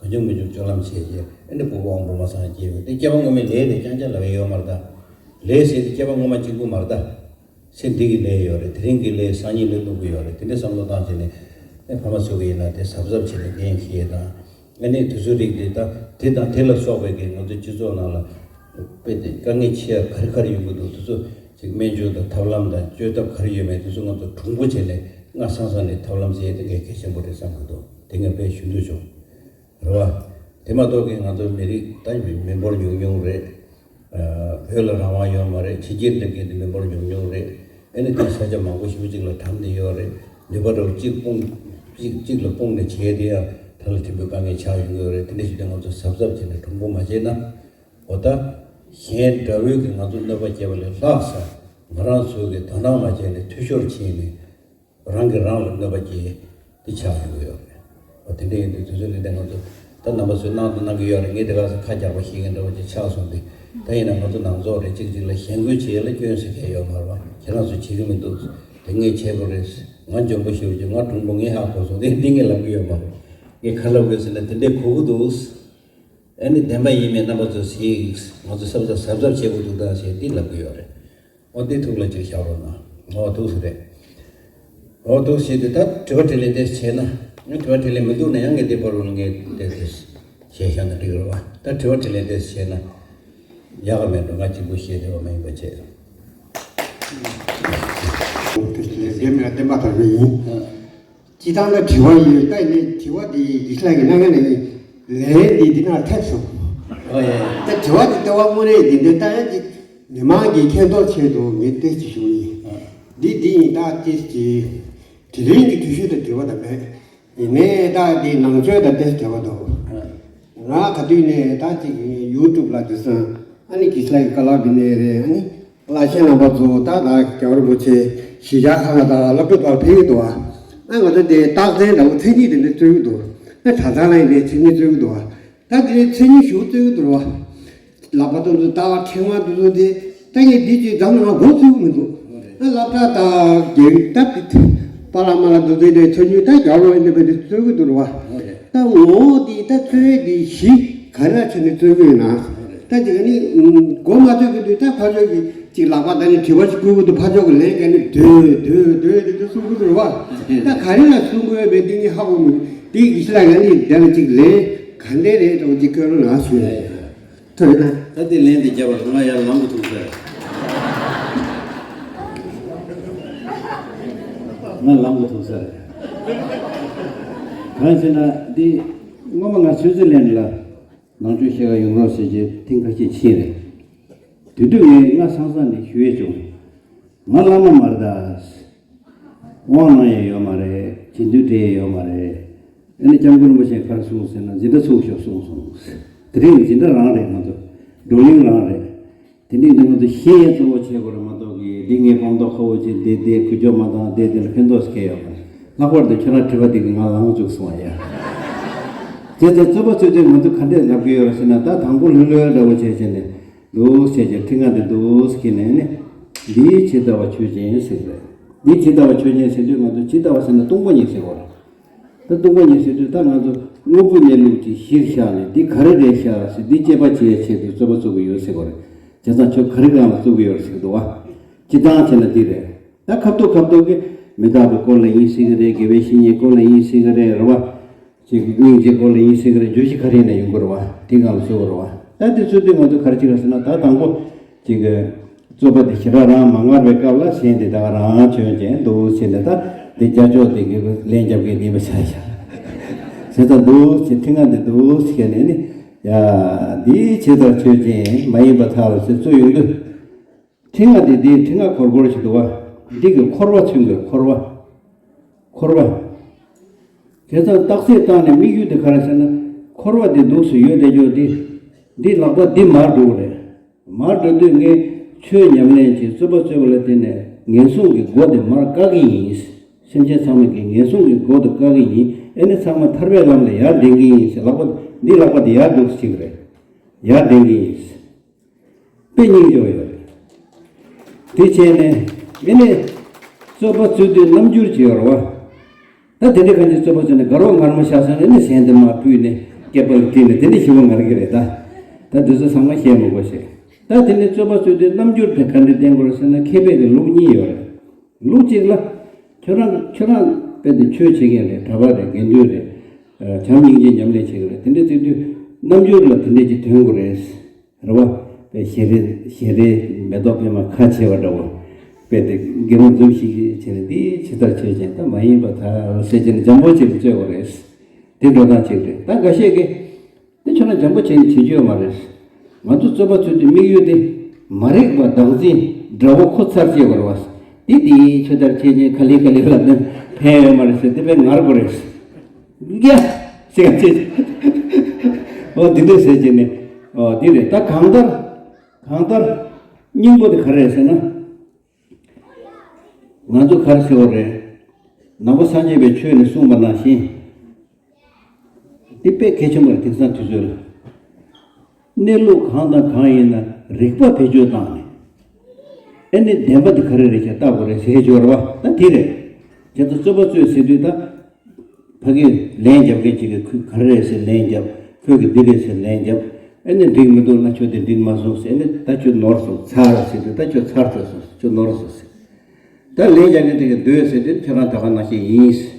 གང་བྱུང་མི་བྱུང་སྤྱོད་ལམ་བྱས་རྗེས་ཨ་ནི་ཕྲུ་གུ་དབང་པོ་མ་ཚང་སྐྱེས་ཡོད་དེ་སྐྱེ་བ་སྔོན་མའི་ལས་དེ་རྐྱང་རྐྱང་ལབ་ཡ་ཡོད་མ་རེད་ད། ལས་ཟེར་དེ་སྐྱེ་བ་སྔོན་མ་གཅིག་པུ་མ་རེད་ད། ཚེ་འདི་གི་ལས་ཡོད་རེད། དེ་རིང་གི་ལས་སང་ཉིན་ལས་སློང་གི་ཡོད་རེད། དེ་འདྲའི་བསམ་བློ་བཏང་བྱས་ནས་ཨེ་ཕ་མ་ཚོ་གི་ཡིན་ན་དེ་གཟབ་གཟབ་བྱས་ནས་འགན་འཁྱེར་དང་། ཨ་ནི་དུས་ཚོད་རིགས་དེ་དང་དེ་དང་དེ་ལ་སོགས་པའི་གི་ང་ཚོའི་སྤྱི་ཚོགས་ནང་ལ་དཔེ་དེ་དཀའ་ངལ་ཆེ་ཡ་ག་རེ་ག་རེ་ཡོང་གི་འདུག་དེ་ཚོ་ཅིག་སྨན་བཅོས་དང་ཐབས་ལམ་དང་བཅོས་ཐབས་ག་རེ་ཡོད་མེད་དེ་ཚོ་ང་ཚོ་གྲུང་པོ་བྱས་ནས་སྔ་སང་སང་ནས་ཐབས་ལམ་བྱས་དེ་གལ་གལ་ཆེན་པོ་རེད་བསམ་གི་འདུག་དེ་ངས་དཔེ་ཞུ་འདོད་བྱུང་། རེད་བ། དེ་མ་གཏོགས་ཀྱི་ང་ཚོ་མི་རིགས་ད་མི་མི་འབོར་ཉུང་ཉུང་རེད། ཨ། བོད་ལ་རང་དབང་ཡོད་མ་རེད། ཕྱི་རྒྱལ་འདི་གའི་འདི་མི་འབོར་ཉུང་ཉུང་རེད། ཨ་ནི་དེ་ས་ཆ་མང་པོ་ཞེ་པོ་ཅིག་ལ་གྲམ་བསྡད་ཡོད་རེད། ནུས་པ་འདྲ་བོ་གཅིག་སྤུངས་གཅིག་གཅིག་ལ་སྤུངས་ནས་བྱས་དེ་ཡང་ད་ལ་ཕྲན་བུ་དཀའ་ངལ་ཆགས་ཡོང་གི་ཡོད་རེད། དེ་འདྲ་ཞིག་དེ་ང་ཚོ་གཟབ་གཟབ་བྱས་ནས་གྲུང་པོ་མ་བྱས་ན། འོ་ད། གཞན་དགྲ་བོས་ཀྱི་ང་ཚོ་གནོད་པ་བསྐྱལ་བ་ལས་ལྷག་ས་ང་རང་ཚོའི་གི་དོ་སྣང་མ་བྱས་ནས་འཐུས་ཤོར་ཕྱིན་ནས། རང་གིས་རང་ལ་གནོད་པ་སྐྱེལ་དེ་ཆགས་ཡོང་གི་ཡོད་རེད། འོ་དེ་འདྲ་ཡིན་དུས་དུས་ཚོད་རེ་འདི་ང་ཚོ་ད་རྣམ་པ་ཚོས་གནང་དང་གནང་གི་ཡོད་རེད། ངས་དེ་ག་ཚོད་ཁ་རྒྱག་པ་ཤེས་མཁན་འདྲ་བོ་ཅིག་ཆགས་སོང་སྟེ། ད་ཡིན་ན་ང་ཚོ་ནང་ཚོགས་རེད། གཅིག་གཅིག་ལ་ཞེན་སྐུལ་བྱེད་ཡ་ལ་སྐྱོན་ཟེར་མཁན་ཡོད་མ་རེད་པ། ཁྱེད་རང་ཚོ་བྱེད་ཀྱི་མི་འདུག་དེ་ངས་བྱེད་དགོས་རེད། ང་འཇོན་པོ་ཞེ་པོ་ཅིག་ང་གྲུང་པོ་ངས་ཧ་གོ་སོང་། དེ་འདི་ངས་ལབ་ཀྱི་ཡོད་མ་རེད། ངས་ག་ལབ་དགོས་ཟེར་ན་དེ་འདྲས་གོ་གི་འདུག་ཨ་ནི་བདེན་པ་ཡིན་མིན་རྣམ་པ་ཚོས་གཟིགས། ང་ཚོ་གཟབ་གཟབ་གཟབ་གཟབ་བྱེད་དགོས་འདུག་ད་ཟེར་འདི་ལབ་ཀྱི་ཡོད་རེད། འོ་འདི་ཐུགས་ལ་ཅིག་བཞག་རོགས་གནང་། འོ་ཐུགས་སུ་རེད། འོ་ཐུགས་སུ་དེ་ད་དྲི་བ་དྲིས་ལན་དེ་བྱས་ན། ངས་དྲི་བ་དྲིས་ལན་མི་འདུག་ན་ཡང་ངས་འདི་བར་རུ་ངས་དེ་དེ་བཤད་བཞག་ན་འགྲིག་རེད་བ། ད་དྲི་བ་དྲིས་ལན་དེ་བྱས་ན་ཡག་ག་མེད་འགྲོ། ང་གཅིག་པུ་བཤད་བདེ་བ་མ་ཡིན་པ་བྱས། དེ་ལས་བདེན་མེད་བདེན་པ་ལྟར་མ་ཡིན། སྤྱི་བཏང་ལ་དྲི་བ་ཡོད། ད་ནི་དྲི་བ་དེ་ཡིག་ལྷག་གི་སྣ་ཁ་ནས་ལན་དེ་འདི་ན་ཐེབས་སོང་། ཨོ་ཡ། ད་དྲི་བ་དེ་ལྟ་བ་དངོས་གནས་འདི་འདྲའི་ལྟ་ཡ་ཅིག་མི་མང་གིས་མཁྱེན་རྟོགས་ཆེད་དུ་ངས་ཏོག་ཙམ་ཞུ་ཡིན། འདི་འདི་ཡིན་ད་ཏོག་ཙམ་དྲིས་ལན་གྱི་དུས་ཚོད་དང་འབྲེལ་བ་དང་མེད། ཡིན་ནའི་ད་འདི་ནང་ཆོས་དང་ཏོག་ཙམ་འབྲེལ་བ་འདུག་ང་ག་དུས་ནས་ད་ཅིག་ཡུ་ཊུབ་ལ་དུས་སང་ཨ་ནི་གི་སི་ལ་གི་ཀ་ལ་བི་ནས་རེད། ཨ་ནི། བླ་ཆེན་རྣམ་པ་ཚོ་ད་ད་རྒྱལ་བ་རིན་པོ་ཆེ་གཞིས་ཆགས་ཁག་ལ་ད་སློབ་ཕྲུག་ཚོར་ཕེབས་ཀྱི་འདུག་བ། ཨ་ང་ཚོ་དེ་རྟགས་མཚན་འདྲ་བོ་མཚན་ཉིད་དེ་འདྲ་རྩོད་ཀྱི་འདུག་ཨ་གྲྭ་ཚང་ལ་ཡིན་དེ་མཚན་ཉིད་རྩོད་ཀྱི་འདུག་བ། ད་དེ་མཚན་ཉིད་ཞུ་རྩོད་ཀྱི་འདུག་བ། ལག་པ་དེ་ཚོ་ད་ཕྲེང་བ་དེ་ཚོ་དེ་ད་ངས་འདི་ཅིག་འཛམ་གླིང་ང་མགོ་ཚོད་ཀྱི་མི་འདུག་ཨ་སློབ་གྲྭ་ད་རྒྱལ་ད་དེ་པ་ལ་མ་ལ་དེ་ཚོ་དེ་མཚན་ཉིད་ད་རྒྱལ་བ་རིན་པོ་ཆེ་དེ་རྩོད་ཀྱི་འདུག་བ། ད་ངོ་བོ་དེ་ད་རྩོད་དེ་གཞི་ག་རེ་བྱས་ནས་རྩོད་ཀྱི་ཡོད་ན། ད་ཅིག་ནི་མགོ་མ་ཐོན་གྱི་དུས་ད་ཕར་ཕྱོགས་ཀྱི་ཅིག་ལག་པ་ད་ནི་དྲི་བ་ཞིག་བསྐུལ་གྱི་འདུག་ཕར་ཕྱོགས་ཀྱི་ལན་ག་ནི་སྡོད་སྡོད་སྡོད་དེ་འདུག་གསུང་གི་འདུག་རེད་བ། ད་ག་རེ་ལ་གསུང་དགོས་པའི་འདི་ནི་ཧ་གོ་མི་འདི་གི་ཕྱི་ལ་ཡང་ནི་དེ་ལ་ཅིག་ལན་ག་འདྲས་རེད་དང་ཅིག་བཀོད་རོགས་གནང་ཞུ་ཡ་ཡིན། ཐུབ་ཡོད་ན། ད་དེ་ལན་དེ་རྒྱབ་པ་ང་ཡར་ལངས་གི་ཐུག་ས་རེད། ང་ལངས་གི་ཐུག་ས་རེད། གང་ཟེར་ན་འདི་སྔོན་མ་ང་ཆུ་ཚོད་ལན་ལ། ནང་ཆོས་བཤད་ག་ཡོང་རོགས་ཟེར་གྱི་ཐེངས་ཁ་ཤས་ཕྱིན་རེད། དེ་དུས་ངས་སྔ་སང་སང་ནས་ཞུ་ཡས་བྱུང་། ང་བླ་མ་མ་རེད་ད། དབང་གནང་ཡས་ཡོད་མ་རེད། རྗེས་ཟློས་སྤྲད་ཡས་ཡོད་མ་རེད། ཨ་ནི་སྐྱབས་མགོན་རིན་པོ་ཆེས་ག་རེ་གསུངས་ཟེར་ན་འཛིན་གྲྭ་ཚུགས་ཤོག་གསུངས་སོང་། དེ་རིང་འཛིན་གྲྭ་རང་རེད་ང་ཚོ། བགྲོ་གླེང་རང་རེད། དེ་འདྲའི་འདི་ང་ཚོ་ཤེས་ཡས་གཙོ་བོ་བྱེད་དགོས་རེད་མ་གཏོགས་ཀྱི་འདི་ངས་སྤང་ཐོག་ཁ་བོ་ཅིག་བསྡད་བསྡད་འགུལ་སྐྱོད་མ་བཏང་བསྡད་དེ་ལ་ཕན་ཐོགས་སུ་སྐྱེལ་ཡོད་མ་རེད། ལྷག་པར་དུ་ཁྱེད་རང་དྲི་བ་དེ་གིས་ང་ལངས་བཅུག་སོང་བ་ཡ། དེ་ཚོ་རྩོད་པ་རྩོད་དུས་ང་ཚོ་ག་འདྲས་ལབ་ཀྱི་ཡོད་རེད་ཟེར་ན་ད་དང་པོ་ལྷོད་ལྷོད་འདྲ་བོ་བྱས་བྱས་ནས་འདུག་བྱས་ཀྱི་ཁྲི་ང་འདི་འདུག་ཟེར་ནས་ནི་འདིའི་ཇི་ལྟ་བ་ཆོས་ཅན་ཟེར་གི་རེད། འདིའི་ཇི་ལྟ་བ་ཆོས་ཅན་ཟེར་དུས་ང་ཚོ་ཇི་ལྟ་བ་ཟེར་ན་སྟོང་པ་ཉིད་ཟེར་བ་རེད། ད་སྟོང་པ་ཉིད་ཟེར་དུས་ད་ང་ཚོ་དངོས་པོ་གནས་ལུགས་ཀྱི་གཞིར་བཞག་ནས་འདི་ག་རེ་རེད་ཤག་ཟེར་འདི་དཔྱད་པ་བྱེད་ཆེད་དུ་རྩོད་པ་རྩོད་ཀྱི་ཡོད་ཟེར་བ་རེད། བྱས་ཙང་ཁྱོད་ག་རེ་གང་ལ་རྩོད་ཀྱི་ཡོད་རེད་ཟེར་གི་འདུག་བ། སྤྱིར་བཏང་བྱས་ན་འདི་རེད། ད་ཁ་ཐུག་ཁ་ཐུག་གི་མི་རྟག་པའི་སྐོར་ལ་ཡིན་སྲིད་ཀྱི་རེད། དགེ་བའི་བཤེས་གཉེན་སྐོར་ལ་ཡིན་སྲིད་ཀྱི་རེད། རེད་བ། ཅིག་སྙིང་རྗེ་སྐོར་ལ་ཡིན་ཟེར་གི་རེད། བརྗོད་གཞི་ག་རེ་ཡིན་ན་ཡོང་གི་རེད་བ། དེ་སྒང་ལ་བཟོ་དགོས་རེད་བ། ད་དེ་ཚོ་དུས་ང་ཚོ་ག་རེ་བྱེད་དགོས་ཟེར་ན་ད་དང་པོ་ཅིག་གི་རྩོད་པ་དེ་ཞེ་དྲག་རང་མ་ངར་བའི་སྐབས་ལ་གཞན་དེ་ད་ག་རང་བྱོན་ཅན་འདུག་ཟེར་ནས་ད་དེ་རྒྱ་ཕྱོགས་དེ་གི་ལན་རྒྱབ་མཁན་ཡིན་པ་ཆ་བཞག་ཟེར་ད་འདུག་ཟེར་ཐེངས་ང་འདི་འདུག་ཟེར་ནས་ནི་ཡ་འདི་ཇི་ལྟར་ཆོས་ཅན་མ་ཡིན་པར་ཐལ་ཟེར་རྩོད་ཡོང་དུས། ཕྲེང་བ་འདི་འདིའི་ཕྲེང་བ་སྒོར་སྒོར་ཞིག་འདུག་བ། འདི་གི་འཁོར་བ་མཚོན་དགོས། འཁོར་བ། འཁོར་བ། དེ་ཙང་རྟགས་གསལ་བཏང་ནས་དམིགས་ཡུལ་དེ་ག་རེ་ཟེར་ན། འཁོར་བ་འདི་འདུག་སེ་ཡོད་བསྡད་རྒྱུ་འདི། འདི་ལག་པ་འདི་མར་འགྲོ་གི་རེད། མར་འགྲོ་དུས་ངས་ཆོས་ཉམས་ལེན་གྱིས་རྩོད་པ་རྩོད་པ་ལ་བརྟེན་ནས་ངན་སོང་གི་སྒོ་དེ་མར་བཀག་གི་ཡིན། སེམས་ཅན་ཚང་མ་གི་ངན་སོང་གི་སྒོ་དེ་བཀག་གི་ཡིན། ཨེ་ནི་ཚང་མ་ཐར་པའི་ལམ་ལ་ཡར་འདྲེན་གི་ཡིན་ཟེར་ལག་པ་འདི་ལག་པ་འདི་ཡར་འདུག་སེ་བྱེད་ཀྱི་རེད། ཡར་འདྲེན་གི་ཡིན། དཔེ་སྙིང་རྗེ་བ་ཡོད་རེད། དེ་བྱས་ནས་ཨེ་ནས་རྩོད་པ་རྩོད་དུས་རྣམ་འགྱུར་ཅིག་ཡོད་རེད་བ། ད་དེ་འདྲའི་གང་ཅི་རྩོད་པ་རྩོད་ནས་དགའ་རོགས་ངར་མ་ཤ་ཟ་ནས་ནི་གཞན་དེ་མར་ཕུད་ནས་སྐེད་པ་ལ་དཀྲིས་ནས་དེ་འདྲ་ཞིག་པོ་ངར་གི་རེད་ད། ད་འདི་ཚོ་ཚང་མ་བཤད་མི་དགོས་ཤེས། ད་དེ་ནས་རྩོད་པ་རྩོད་དུས་རྣམ་འགྱུར་དེ་ག་འདྲ་བསྟན་དགོས་རེད་ཟེར་ན་མཁས་པའི་གི་ལུགས་གཉིས་ཡོད་རེད། ལུགས་གཅིག་ལ། ཁྱོད་རང་ཁྱོད་རང་དཔེ་དེ་ཆོས་བྱེད་མཁན་རེད། གྲྭ་པ་རེད། དགེ་འདུན་རེད། བྱམས་སྙིང་རྗེ་ཉམས་ལེན་བྱེད་ཀྱི་རེད། དེ་འདྲ་བརྩི་དུས་རྣམ་འགྱུར་ལ་དེ་འདྲ་ཅིག་དོན་དགོས་རེད། རེད་བ། དཔེ་ཞལ་རས་ཞལ་རས་མེ་ཏོག་པད་མ་ཁ་ཕྱེ་བ་འདྲ་བོ། དཔེ་དེ་དགེ་སློང་འཛུམ་ཞིག་བྱས་ནས་འདི་ཇི་ལྟར་ཆོས་ཅན་ད་མ་ཡིན་པ་ད་ཟེར་བྱས་ནས་འཇམ་པོ་བྱས་ནས་རྩོད་དགོས་རེད། དེ་འགྲོ་སྟངས་གཅིག་རེད། ད་འགའ་ཤས་ཀྱིས། དེ་ཁྱོད་རང་འཇམ་པོ་བྱས་ནས་བྱེད་རྒྱུ་ཡོད་མ་རེད། ང་ཚོ་རྩོད་པ་རྩོད་དུས་དམིགས་ཡུལ་དེ་མ་རིག་པ་བདག་འཛིན་དགྲ་བོ་ཁོ་ཚར་བཅད་པར་བ། དེ་དེའི་ཆོས་ལྟར་བྱེད་ཅིང་ག་ལེ་ག་ལེ་ལབ་ནས་ཕན་ཡོད་མ་རེད་ཟེར་དེ་དཔེ་ངར་དགོས་རེད། རྒྱ་ཟེར་བྱེད། འོ་འདི་འདྲ་ཟེར་བྱས་ནས། འོ་འདི་རེད། ད་གང་ལྟར། གང་ལྟར། སྙིང་པོ་དེ་ག་རེ་རེད་ཟེར་ན། ང་ཚོ་ག་རེ་ཟེར་བ་རེད། ནང་པ་སངས་རྒྱས་པའི་ཆོས་ནས་གསུངས་པ་ནང་བཞིན། འདི་དཔེ་གལ་ཆེན་པོ་རེད། དེང་སང་དུས་ཚོད་ལ། གནས་ལུགས་གང་དང་གང་ཡིན་ན་རིགས་པ་བེད་སྤྱོད་བཏང་ནས། ཨེ་ནི་བདེན་པ་དེ་ག་རེ་རེད་ཅེས་བརྟག་དགོས་རེད་ཟེར་གྱི་ཡོད་རེད་བ། ད་དེ་རེད། ཁྱེད་ཚོ་རྩོད་པ་རྩོད་ཟེར་དུས་ད། ཕ་གིར་ལན་རྒྱབ་མཁན་ཅིག་གིས་ཁོས་ག་རེ་རེད་ཟེར་ལན་རྒྱབ། ཁོས་ཀྱིས་འདི་རེད་ཟེར་ལན་རྒྱབ། ཨེ་ནི་འགྲིག་མི་འདུག་ན་ཁྱོད་དེ་འགྲིག་མ་སོང་ཟེར། ཨེ་ནི་ད་ཁྱོད་ནོར་སོང་ཚར་ཟེར་དུས་ད་ཁྱོད་ཚར་ཚར་སོང་ཁྱོད་ནོར་སོང་ཟེར། ད་ལན་རྒྱག་མཁན་དེ་གིས་འདོད་ཟེར་དུས་ཁྱོད་རང་ད་ག་ནང་བཞིན་ཡིན་ཟེར།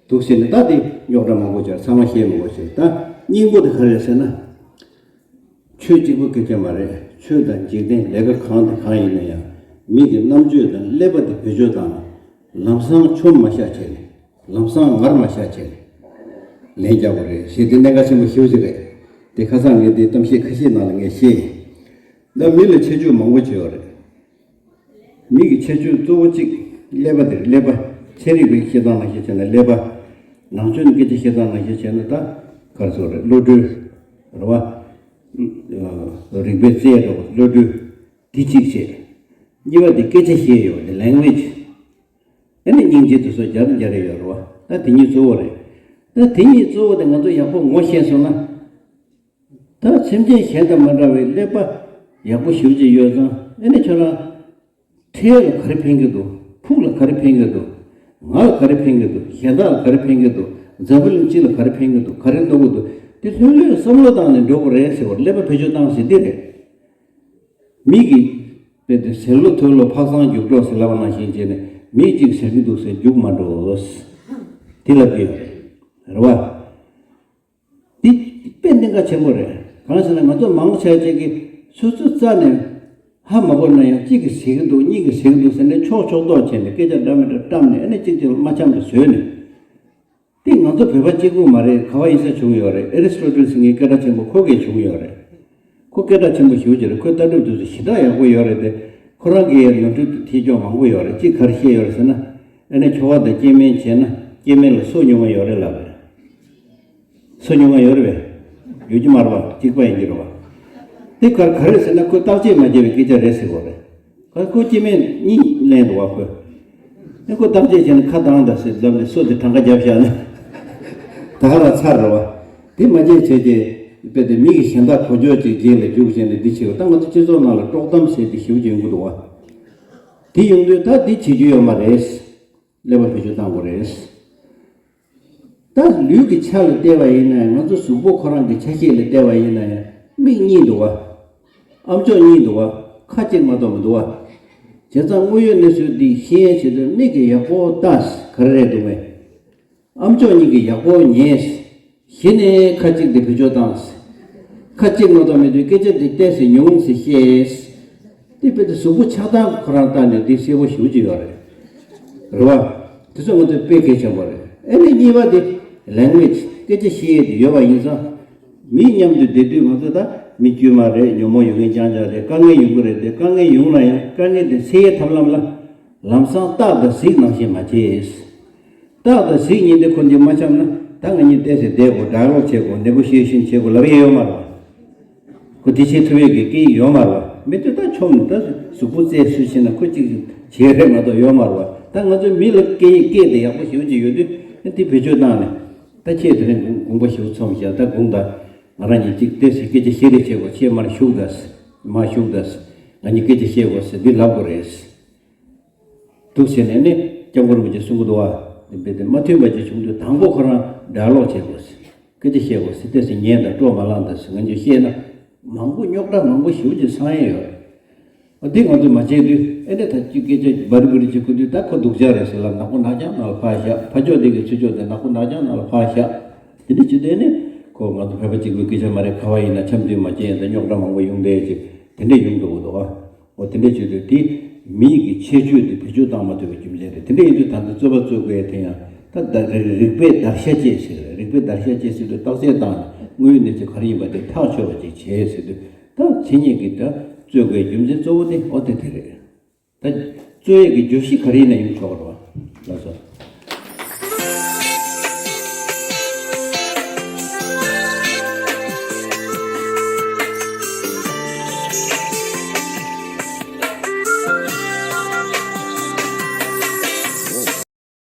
འདུག་ཟེར་ནས་ད་དེ་རྙོག་དྲ་མང་པོ་ཆགས། ཚང་མ་བཤད་མི་དགོས་ཟེར། ད་སྙིང་པོ་དེ་ག་རེ་རེད་ཟེར་ན། ཆོས་གཅིག་པུ་སྐད་ཆ་མ་རེད། ཆོས་དང་འཇིག་རྟེན་ལས་ཀ་གང་དང་གང་ཡིན་ན་ཡང་མི་གི་རྣམ་དཔྱོད་དང་ཀླད་པ་དེ་བེད་སྤྱོད་བཏང་ན་ལམ་སང་ཆོམ་མ་ཤ་བྱས་ནས་ལམ་སང་ངར་མ་ཤ་བྱས་ནས་ལན་རྒྱག་དགོས་རེད་ཞེས་དེ་གནད་འགག་ཆེན་པོ་ཞེ་པོ་ཅིག་རེད། དེ་ཁ་སང་ངས་དེ་གཏམ་བཤད་ཁ་ཤས་ནང་ལ་ངས་བཤད་ཡིན། ད་མི་ལ་ཁྱད་ཆོས་མང་པོ་ཅིག་ཡོད་རེད། མི་གི་ཁྱད་ཆོས་གཙོ་བོ་གཅིག་ཀླད་པ་དེ་རེད། ཀླད་པ། ཚན་རིག་པའི་བཤད་སྟངས་ནང་བཞིན་བྱས་ན་ཀླད་པ། ནང་ཆོས་ནས་སྐད་ཆ་བཤད་སྟངས་ནང་བཞིན་བྱས་ན་ད་ག་རེ་ཟེར་དགོས་རེད། བློ་གྲོས། རེད་བ། རིག་པའི་རྩལ་འདྲ་བོ་བློ་གྲོས། དེ་གཅིག་བྱས། གཉིས་པ་དེ་སྐད་ཆ་བཤད་ཡོད་དེ་language། ཨ་ནི་སྙིང་རྗེ་དེ་ཚོ་རྒྱ་རུ་རྒྱ་རེ་ཡོད་རེད་བ། ད་དེ་གཉིས་གཙོ་བོ་རེད། ད་དེ་གཉིས་གཙོ་བོ་དེ་ང་ཚོ་ཡག་པོ་ངོ་ཤེས་སོང་ན། ད་སེམས་ཅན་གཞན་དང་མ་འདྲ་བའི་ཀླད་པ་ཡག་པོ་ཞེ་པོ་ཅིག་ཡོད་ཙང་ཨ་ནི་ཁྱོད་རང་། འཕྲལ་ལ་ག་རེ་ཕན་གྱི་འདུག་ཕུགས་ལ་ག་རེ་ཕན་གྱི་འདུག་ང་ལ་ག་རེ་ཕན་གྱི་འདུག་གཞན་དག་ལ་ག་རེ་ཕན་གྱི་འདུག་འཛམ་བུ་གླིང་སྤྱི་ལ་ག་རེ་ཕན་གྱི་འདུག་ག་རེ་གནོད་ཀྱི་འདུག་དེ་ལྷོད་ལྷོད་བསམ་བློ་བཏང་ནས་འགྲོ་དགོས་རེད་ཟེར་བར་ཀླད་པ་བེད་སྤྱོད་བཏང་ཟེར་འདི་རེད། མི་གིས་དཔེ་དེ་ཟེར་ལོ་ཐོས་ལོ་ཕག་ཟང་རྒྱུག་འགྲོ་ཟེར་ལབ་པ་ནང་བཞིན་བྱས་ནས་མི་གཅིག་ཟེར་གྱི་འདུག་ཟེར་རྒྱུག་མ་འགྲོ། དེ་ལབ་ཀྱི་ཡོད་རེད། རེད་བ། འདི་དཔེ་གནད་འགག་ཆེན་པོ་རེད། གང་ཟེར་ན་ང་ཚོ་མང་ཆེ་ཅིག་གིས་སོ་སོའི་རྩ་ནས་ཧ་མ་གོ་ན་ཡང་གཅིག་གིས་ཟེར་གྱི་འདུག་གཉིས་ཀྱིས་ཟེར་གྱི་འདུག་ཟེར་ནས་ཕྱོགས་ཕྱོགས་གཏོགས་བྱས་ནས་སྐད་ཆ་འདྲ་མི་འདྲ་བཀྲམ་ནས་ཨ་ནི་གཅིག་གཅིག་ལ་མ་འཆམ་དུ་བཟོས་ནས། འདི་ང་ཚོ་བོད་པ་གཅིག་པུ་མ་རེད། ག་བ་ཡིན་ས་བྱུང་ཡོད་རེད། ཨེ་རི་སི་ཊོ་ཊལ་ཟེར་མཁན་སྐད་གྲགས་ཆེན་པོ་ཁོ་གིས་བྱུང་ཡོད་རེད། ཁོ་སྐད་གྲགས་ཆེན་པོ་ཞེ་པོ་ཅིག་རེད། ཁོའི་ལྟ་གྲུབ་དེ་ཚོ་ཞེ་དྲག་ཡག་པོ་ཡོད་རེད་དེ། ཁོ་རང་གི་ནོར་འཁྲུལ་དེ་ཐེ་ཆོག་མང་པོ་ཡོད་རེད། གཅིག་ག་རེ་བཤད་ཡོད་རེད་ཟེར་ན། ཨ་ནི་ཁྱོ་ག་དང་སྐྱེ་དམན་བྱས་ན་སྐྱེ་དམན་ལ་སོ་ཉུང་བ་ཡོད་རེད་ལབ་རེད། སོ་ཉུང་བ་ཡོད་རེད་པས། ཡོད་ཀྱི་མ་རེད་པ། གཅིག་པ་ཡིན་གྱི་རེད་པ། དེ་ག་ག་རེ་ཟེར་ན་ཁོས་བརྟག་དཔྱད་མ་བྱས་པའི་སྐད་ཆ་རེད་ཟེར་བ་རེད། ག་ཁོ་སྐྱེ་དམན་གཉིས་ལེན་འདུག་བ་ཁོས། ཨ་ཁོ་བརྟག་དཔྱད་བྱས་ན་ཁ་གདངས་ད་ཟེར་ལབ་ནས་སོ་དེ་གྲངས་ཀ་བརྒྱབ་བཞག་ན། ད་ག་རང་ཚར་རེད་པ། དེ་མ་བྱས་བྱས་ཀྱི་དཔེ་དེ་མི་གི་གཞན་དག་གོ་ཆོད་ཅིག་རྗེས་ལ་རྒྱུགས་བྱས་ནས་འདི་བྱེད་པ་ད་ང་ཚོ་སྤྱི་ཚོགས་ནང་ལ་དཀྲོག་གཏམ་ཟེར་དེ་ཞེ་པོ་ཅིག་ཡོང་གི་འདུག་བ། དེ་ཡོང་དུས་ད་འདི་བྱེད་རྒྱུ་ཡོད་མ་རེད། ཀླད་པ་བེད་སྤྱོད་བཏང་དགོས་རེད། ད་ལུས་ཀྱི་ཆ་ལ་བལྟས་པ་ཡིན་ན་ང་ཚོ་གཟུགས་པོ་ཁོ་རང་གི་ཆ་ཤས་ལ་བལྟས་པ་ཡིན་ན་ཡང་མིག་གཉིས་འདུག་བ། ཨ་མཆོག་གཉིས་འདུག་བ། ཁ་གཅིག་མ་གཏོགས་མི་འདུག་བ། བྱས་ཙང་དངོས་ཡོད་གནས་ཚུལ་འདི་ཤེས་ཡན་ཆེད་དུ་མིག་གིས་ཡག་པོ་ལྟ། ག་རེ་རེད་འདུག་མེད། ཨ་མཆོག་གཉིས་ཀྱིས་ཡག་པོ་ཉན། གཞི་ནས་ཁ་གཅིག་དེ་བེད་སྤྱོད་བཏང་། ཁ་གཅིག་མ་གཏོགས་མེད་དུས་སྐད་ཆ་འདི་ཏོག་ཙམ་ཉུང་ཙམ་བཤད། དེ་དཔེ་དེ་གཟུགས་པོ་ཆགས་སྟངས་ཁོ་རང་ལྟ་ནས་འདི་གསལ་པོ་ཞེ་པོ་ཅིག་ཡོད་རེད། རེད་བ། དེ་ཚོ་ང་ཚོས་དཔེ་གལ་ཆེན་པོ་རེད། ཨ་ནི་གཉིས་པ་དེ་language སྐད་ཆ་བཤད་ཡས་དེ་ཡོད་པ་ཡིན་ཙང་། མི་མཉམ་དུ་བསྡད་དུས་ང་ཚོ་ད་མི་དཀྱུས་མ་རེད། ཉོན་མོངས་ཡོད་མཁན་རྐྱང་རྐྱང་རེད། དཀའ་ངལ་ཡོང་གི་རེད་དེ་དཀའ་ངལ་ཡོང་ན་ཡང་དཀའ་ངལ་དེ་སེལ་ཡས་ཐབས་ལམ་ལ་ལམ་སང་སྟག་དང་གཟིག་ནང་བཞིན་མ་བྱེད། སྟག་དང་གཟིག་གཉིས་དེ་ཁོ་འདི་མ་འཆམ་ན་ད་ང་གཉིས་ཏོག་ཙམ་བསྡད་དགོས། ཌའི་ལོག་བྱེད་དགོས། ནེ་གོ་ཤི་ཡེ་ཤན་བྱེད་དགོས་ལབ་ཡས་ཡོད་མ་རེད་བ། ཁོ་དེ་བྱེད་ཐུབ་ཡས་ཀྱི་སྐད་ཡིག་ཡོད་མ་རེད་བ། མི་དེ་ད་ཆོམ་ད་གཟུགས་པོ་རྩེ་སུ་ཕྱིན་ན་ཁོ་གཅིག་བྱེད་རེད་མ་གཏོགས་ཡོད་མ་རེད་བ། ད་ང་ཚོའི་མི་ལ་སྐད་ཡིག་སྐད་དེ་ཡག་པོ་ཞེ་པོ་ཅིག་ཡོད་དུས་དེ་བེད་སྤྱོད་བཏང་ནས་ད་ཁྱེད་དེ་རིང་དགོངས་པ་ཞེ་པོ་ཚོམ་བཞག་ད་དགོངས་དག་ང་རང་གཉིས་གཅིག་ཏོག་ཙམ་སྐད་ཆ་བཤད་རེས་བྱེད་དགོས། ཁྱེད་མར་བཞུགས་ད་ཟེར། མར་བཞུགས་ད་ཟེར། ང་གཉིས་སྐད་ཆ་བཤད་དགོས་ཟེར་འདི་ལབ་དགོས་རེད་ཟེར། འདུག་ཟེར་ནས་ནི་སྐྱབས་མགོན་རིན་པོ་ཆེས་གསུང་གི་འདུག་བ། དེ་འབད་དེ་མ་མཐུན་པ་ཅིག་བྱུང་དུས་དང་པོ་ཁོ་རང་ཌའི་ལོག་བྱེད་དགོས་ཟེར། སྐད་ཆ་བཤད་དགོས་ཟེར། དེ་ཟེར་ཉན་དང་སྤྲོ་མ་ལངས་དང་ཟེར་ང་ཚོས་བཤད་ན། མང་པོ་རྙོག་དྲ་མང་པོ་ཞེ་པོ་ཅིག་སངས་ཡས་ཡོད་རེད། འོ་དེ་ང་ཚོས་མ་བྱས་དུས་ཨེ་ནས་ད་ཅིག་སྐད་ཆ་འབར་འབུར་ཅིག་གོ་དུས་ད་ཁོ་སྡུག་ཅག་རེད་ཟེར་ལ། ནག་པོ་ནག་རྐྱང་ནང་ལ་ཕར་བཞག་ཕ་ཕྱོགས་དེ་གི་ཚུར་ཕྱོགས་དེ་ནག་པོ་ནག་རྐྱང་ནང་ལ་ཕར་བཞག་དེ་འདྲ་བྱེད་དུས་ཨེ་ནས་ཁོ་ང་ཚོ་བོད་པ་གཅིག་པུའི་སྐད་ཆ་མ་རེད། ག་བ་ཡིན་ན་འཆམ་མཐུན་མ་བྱས་ཡིན་ད་རྙོག་དྲ་མང་པོ་ཡོང་བསྡད་ཅིག་དེ་འདྲ་ཡོང་འགྲོ་གི་འདུག་ཨ། འོ་དེ་འདྲ་བྱེད་དུས་དེ་མི་ཡི་གི་ཁྱད་ཆོས་དེ་བེད་སྤྱོད་བཏང་མ་ཐུབ་པའི་རྒྱུ་མཚན་རེད། དེ་འདྲ་ཡིན་དུས་ད་ལྟ་རྩོད་པ་རྩོད་དགོས་དེ་ཡང་ད་ད་རིགས་པས་བརྡར་ཤ་བཅད་ཟེར་རེད། རིགས་པས་བརྡར་ཤ་བཅད་ཟེར་དུས་རྟགས་གསལ་བཏང་ནས་དངོས་ཡོད་གནས་ཚུལ་ག་རེ་ཡིན་པ་དེ་ཐག་ཆོད་པ་ཅིག་བྱས་ཟེར་དུས། ད་མཚན་ཉིད་ཀྱི་ད་རྩོད་དགོས་རྒྱུ་མཚན་གཙོ་བོ་དེ་ཨོ་དེ་དེ་རེད། ད་རྩོད་ཡས་ཀྱི་བརྗོད་གཞི་ག་རེ་ཡིན་ན་ཡོང་ཆོག་རོགས།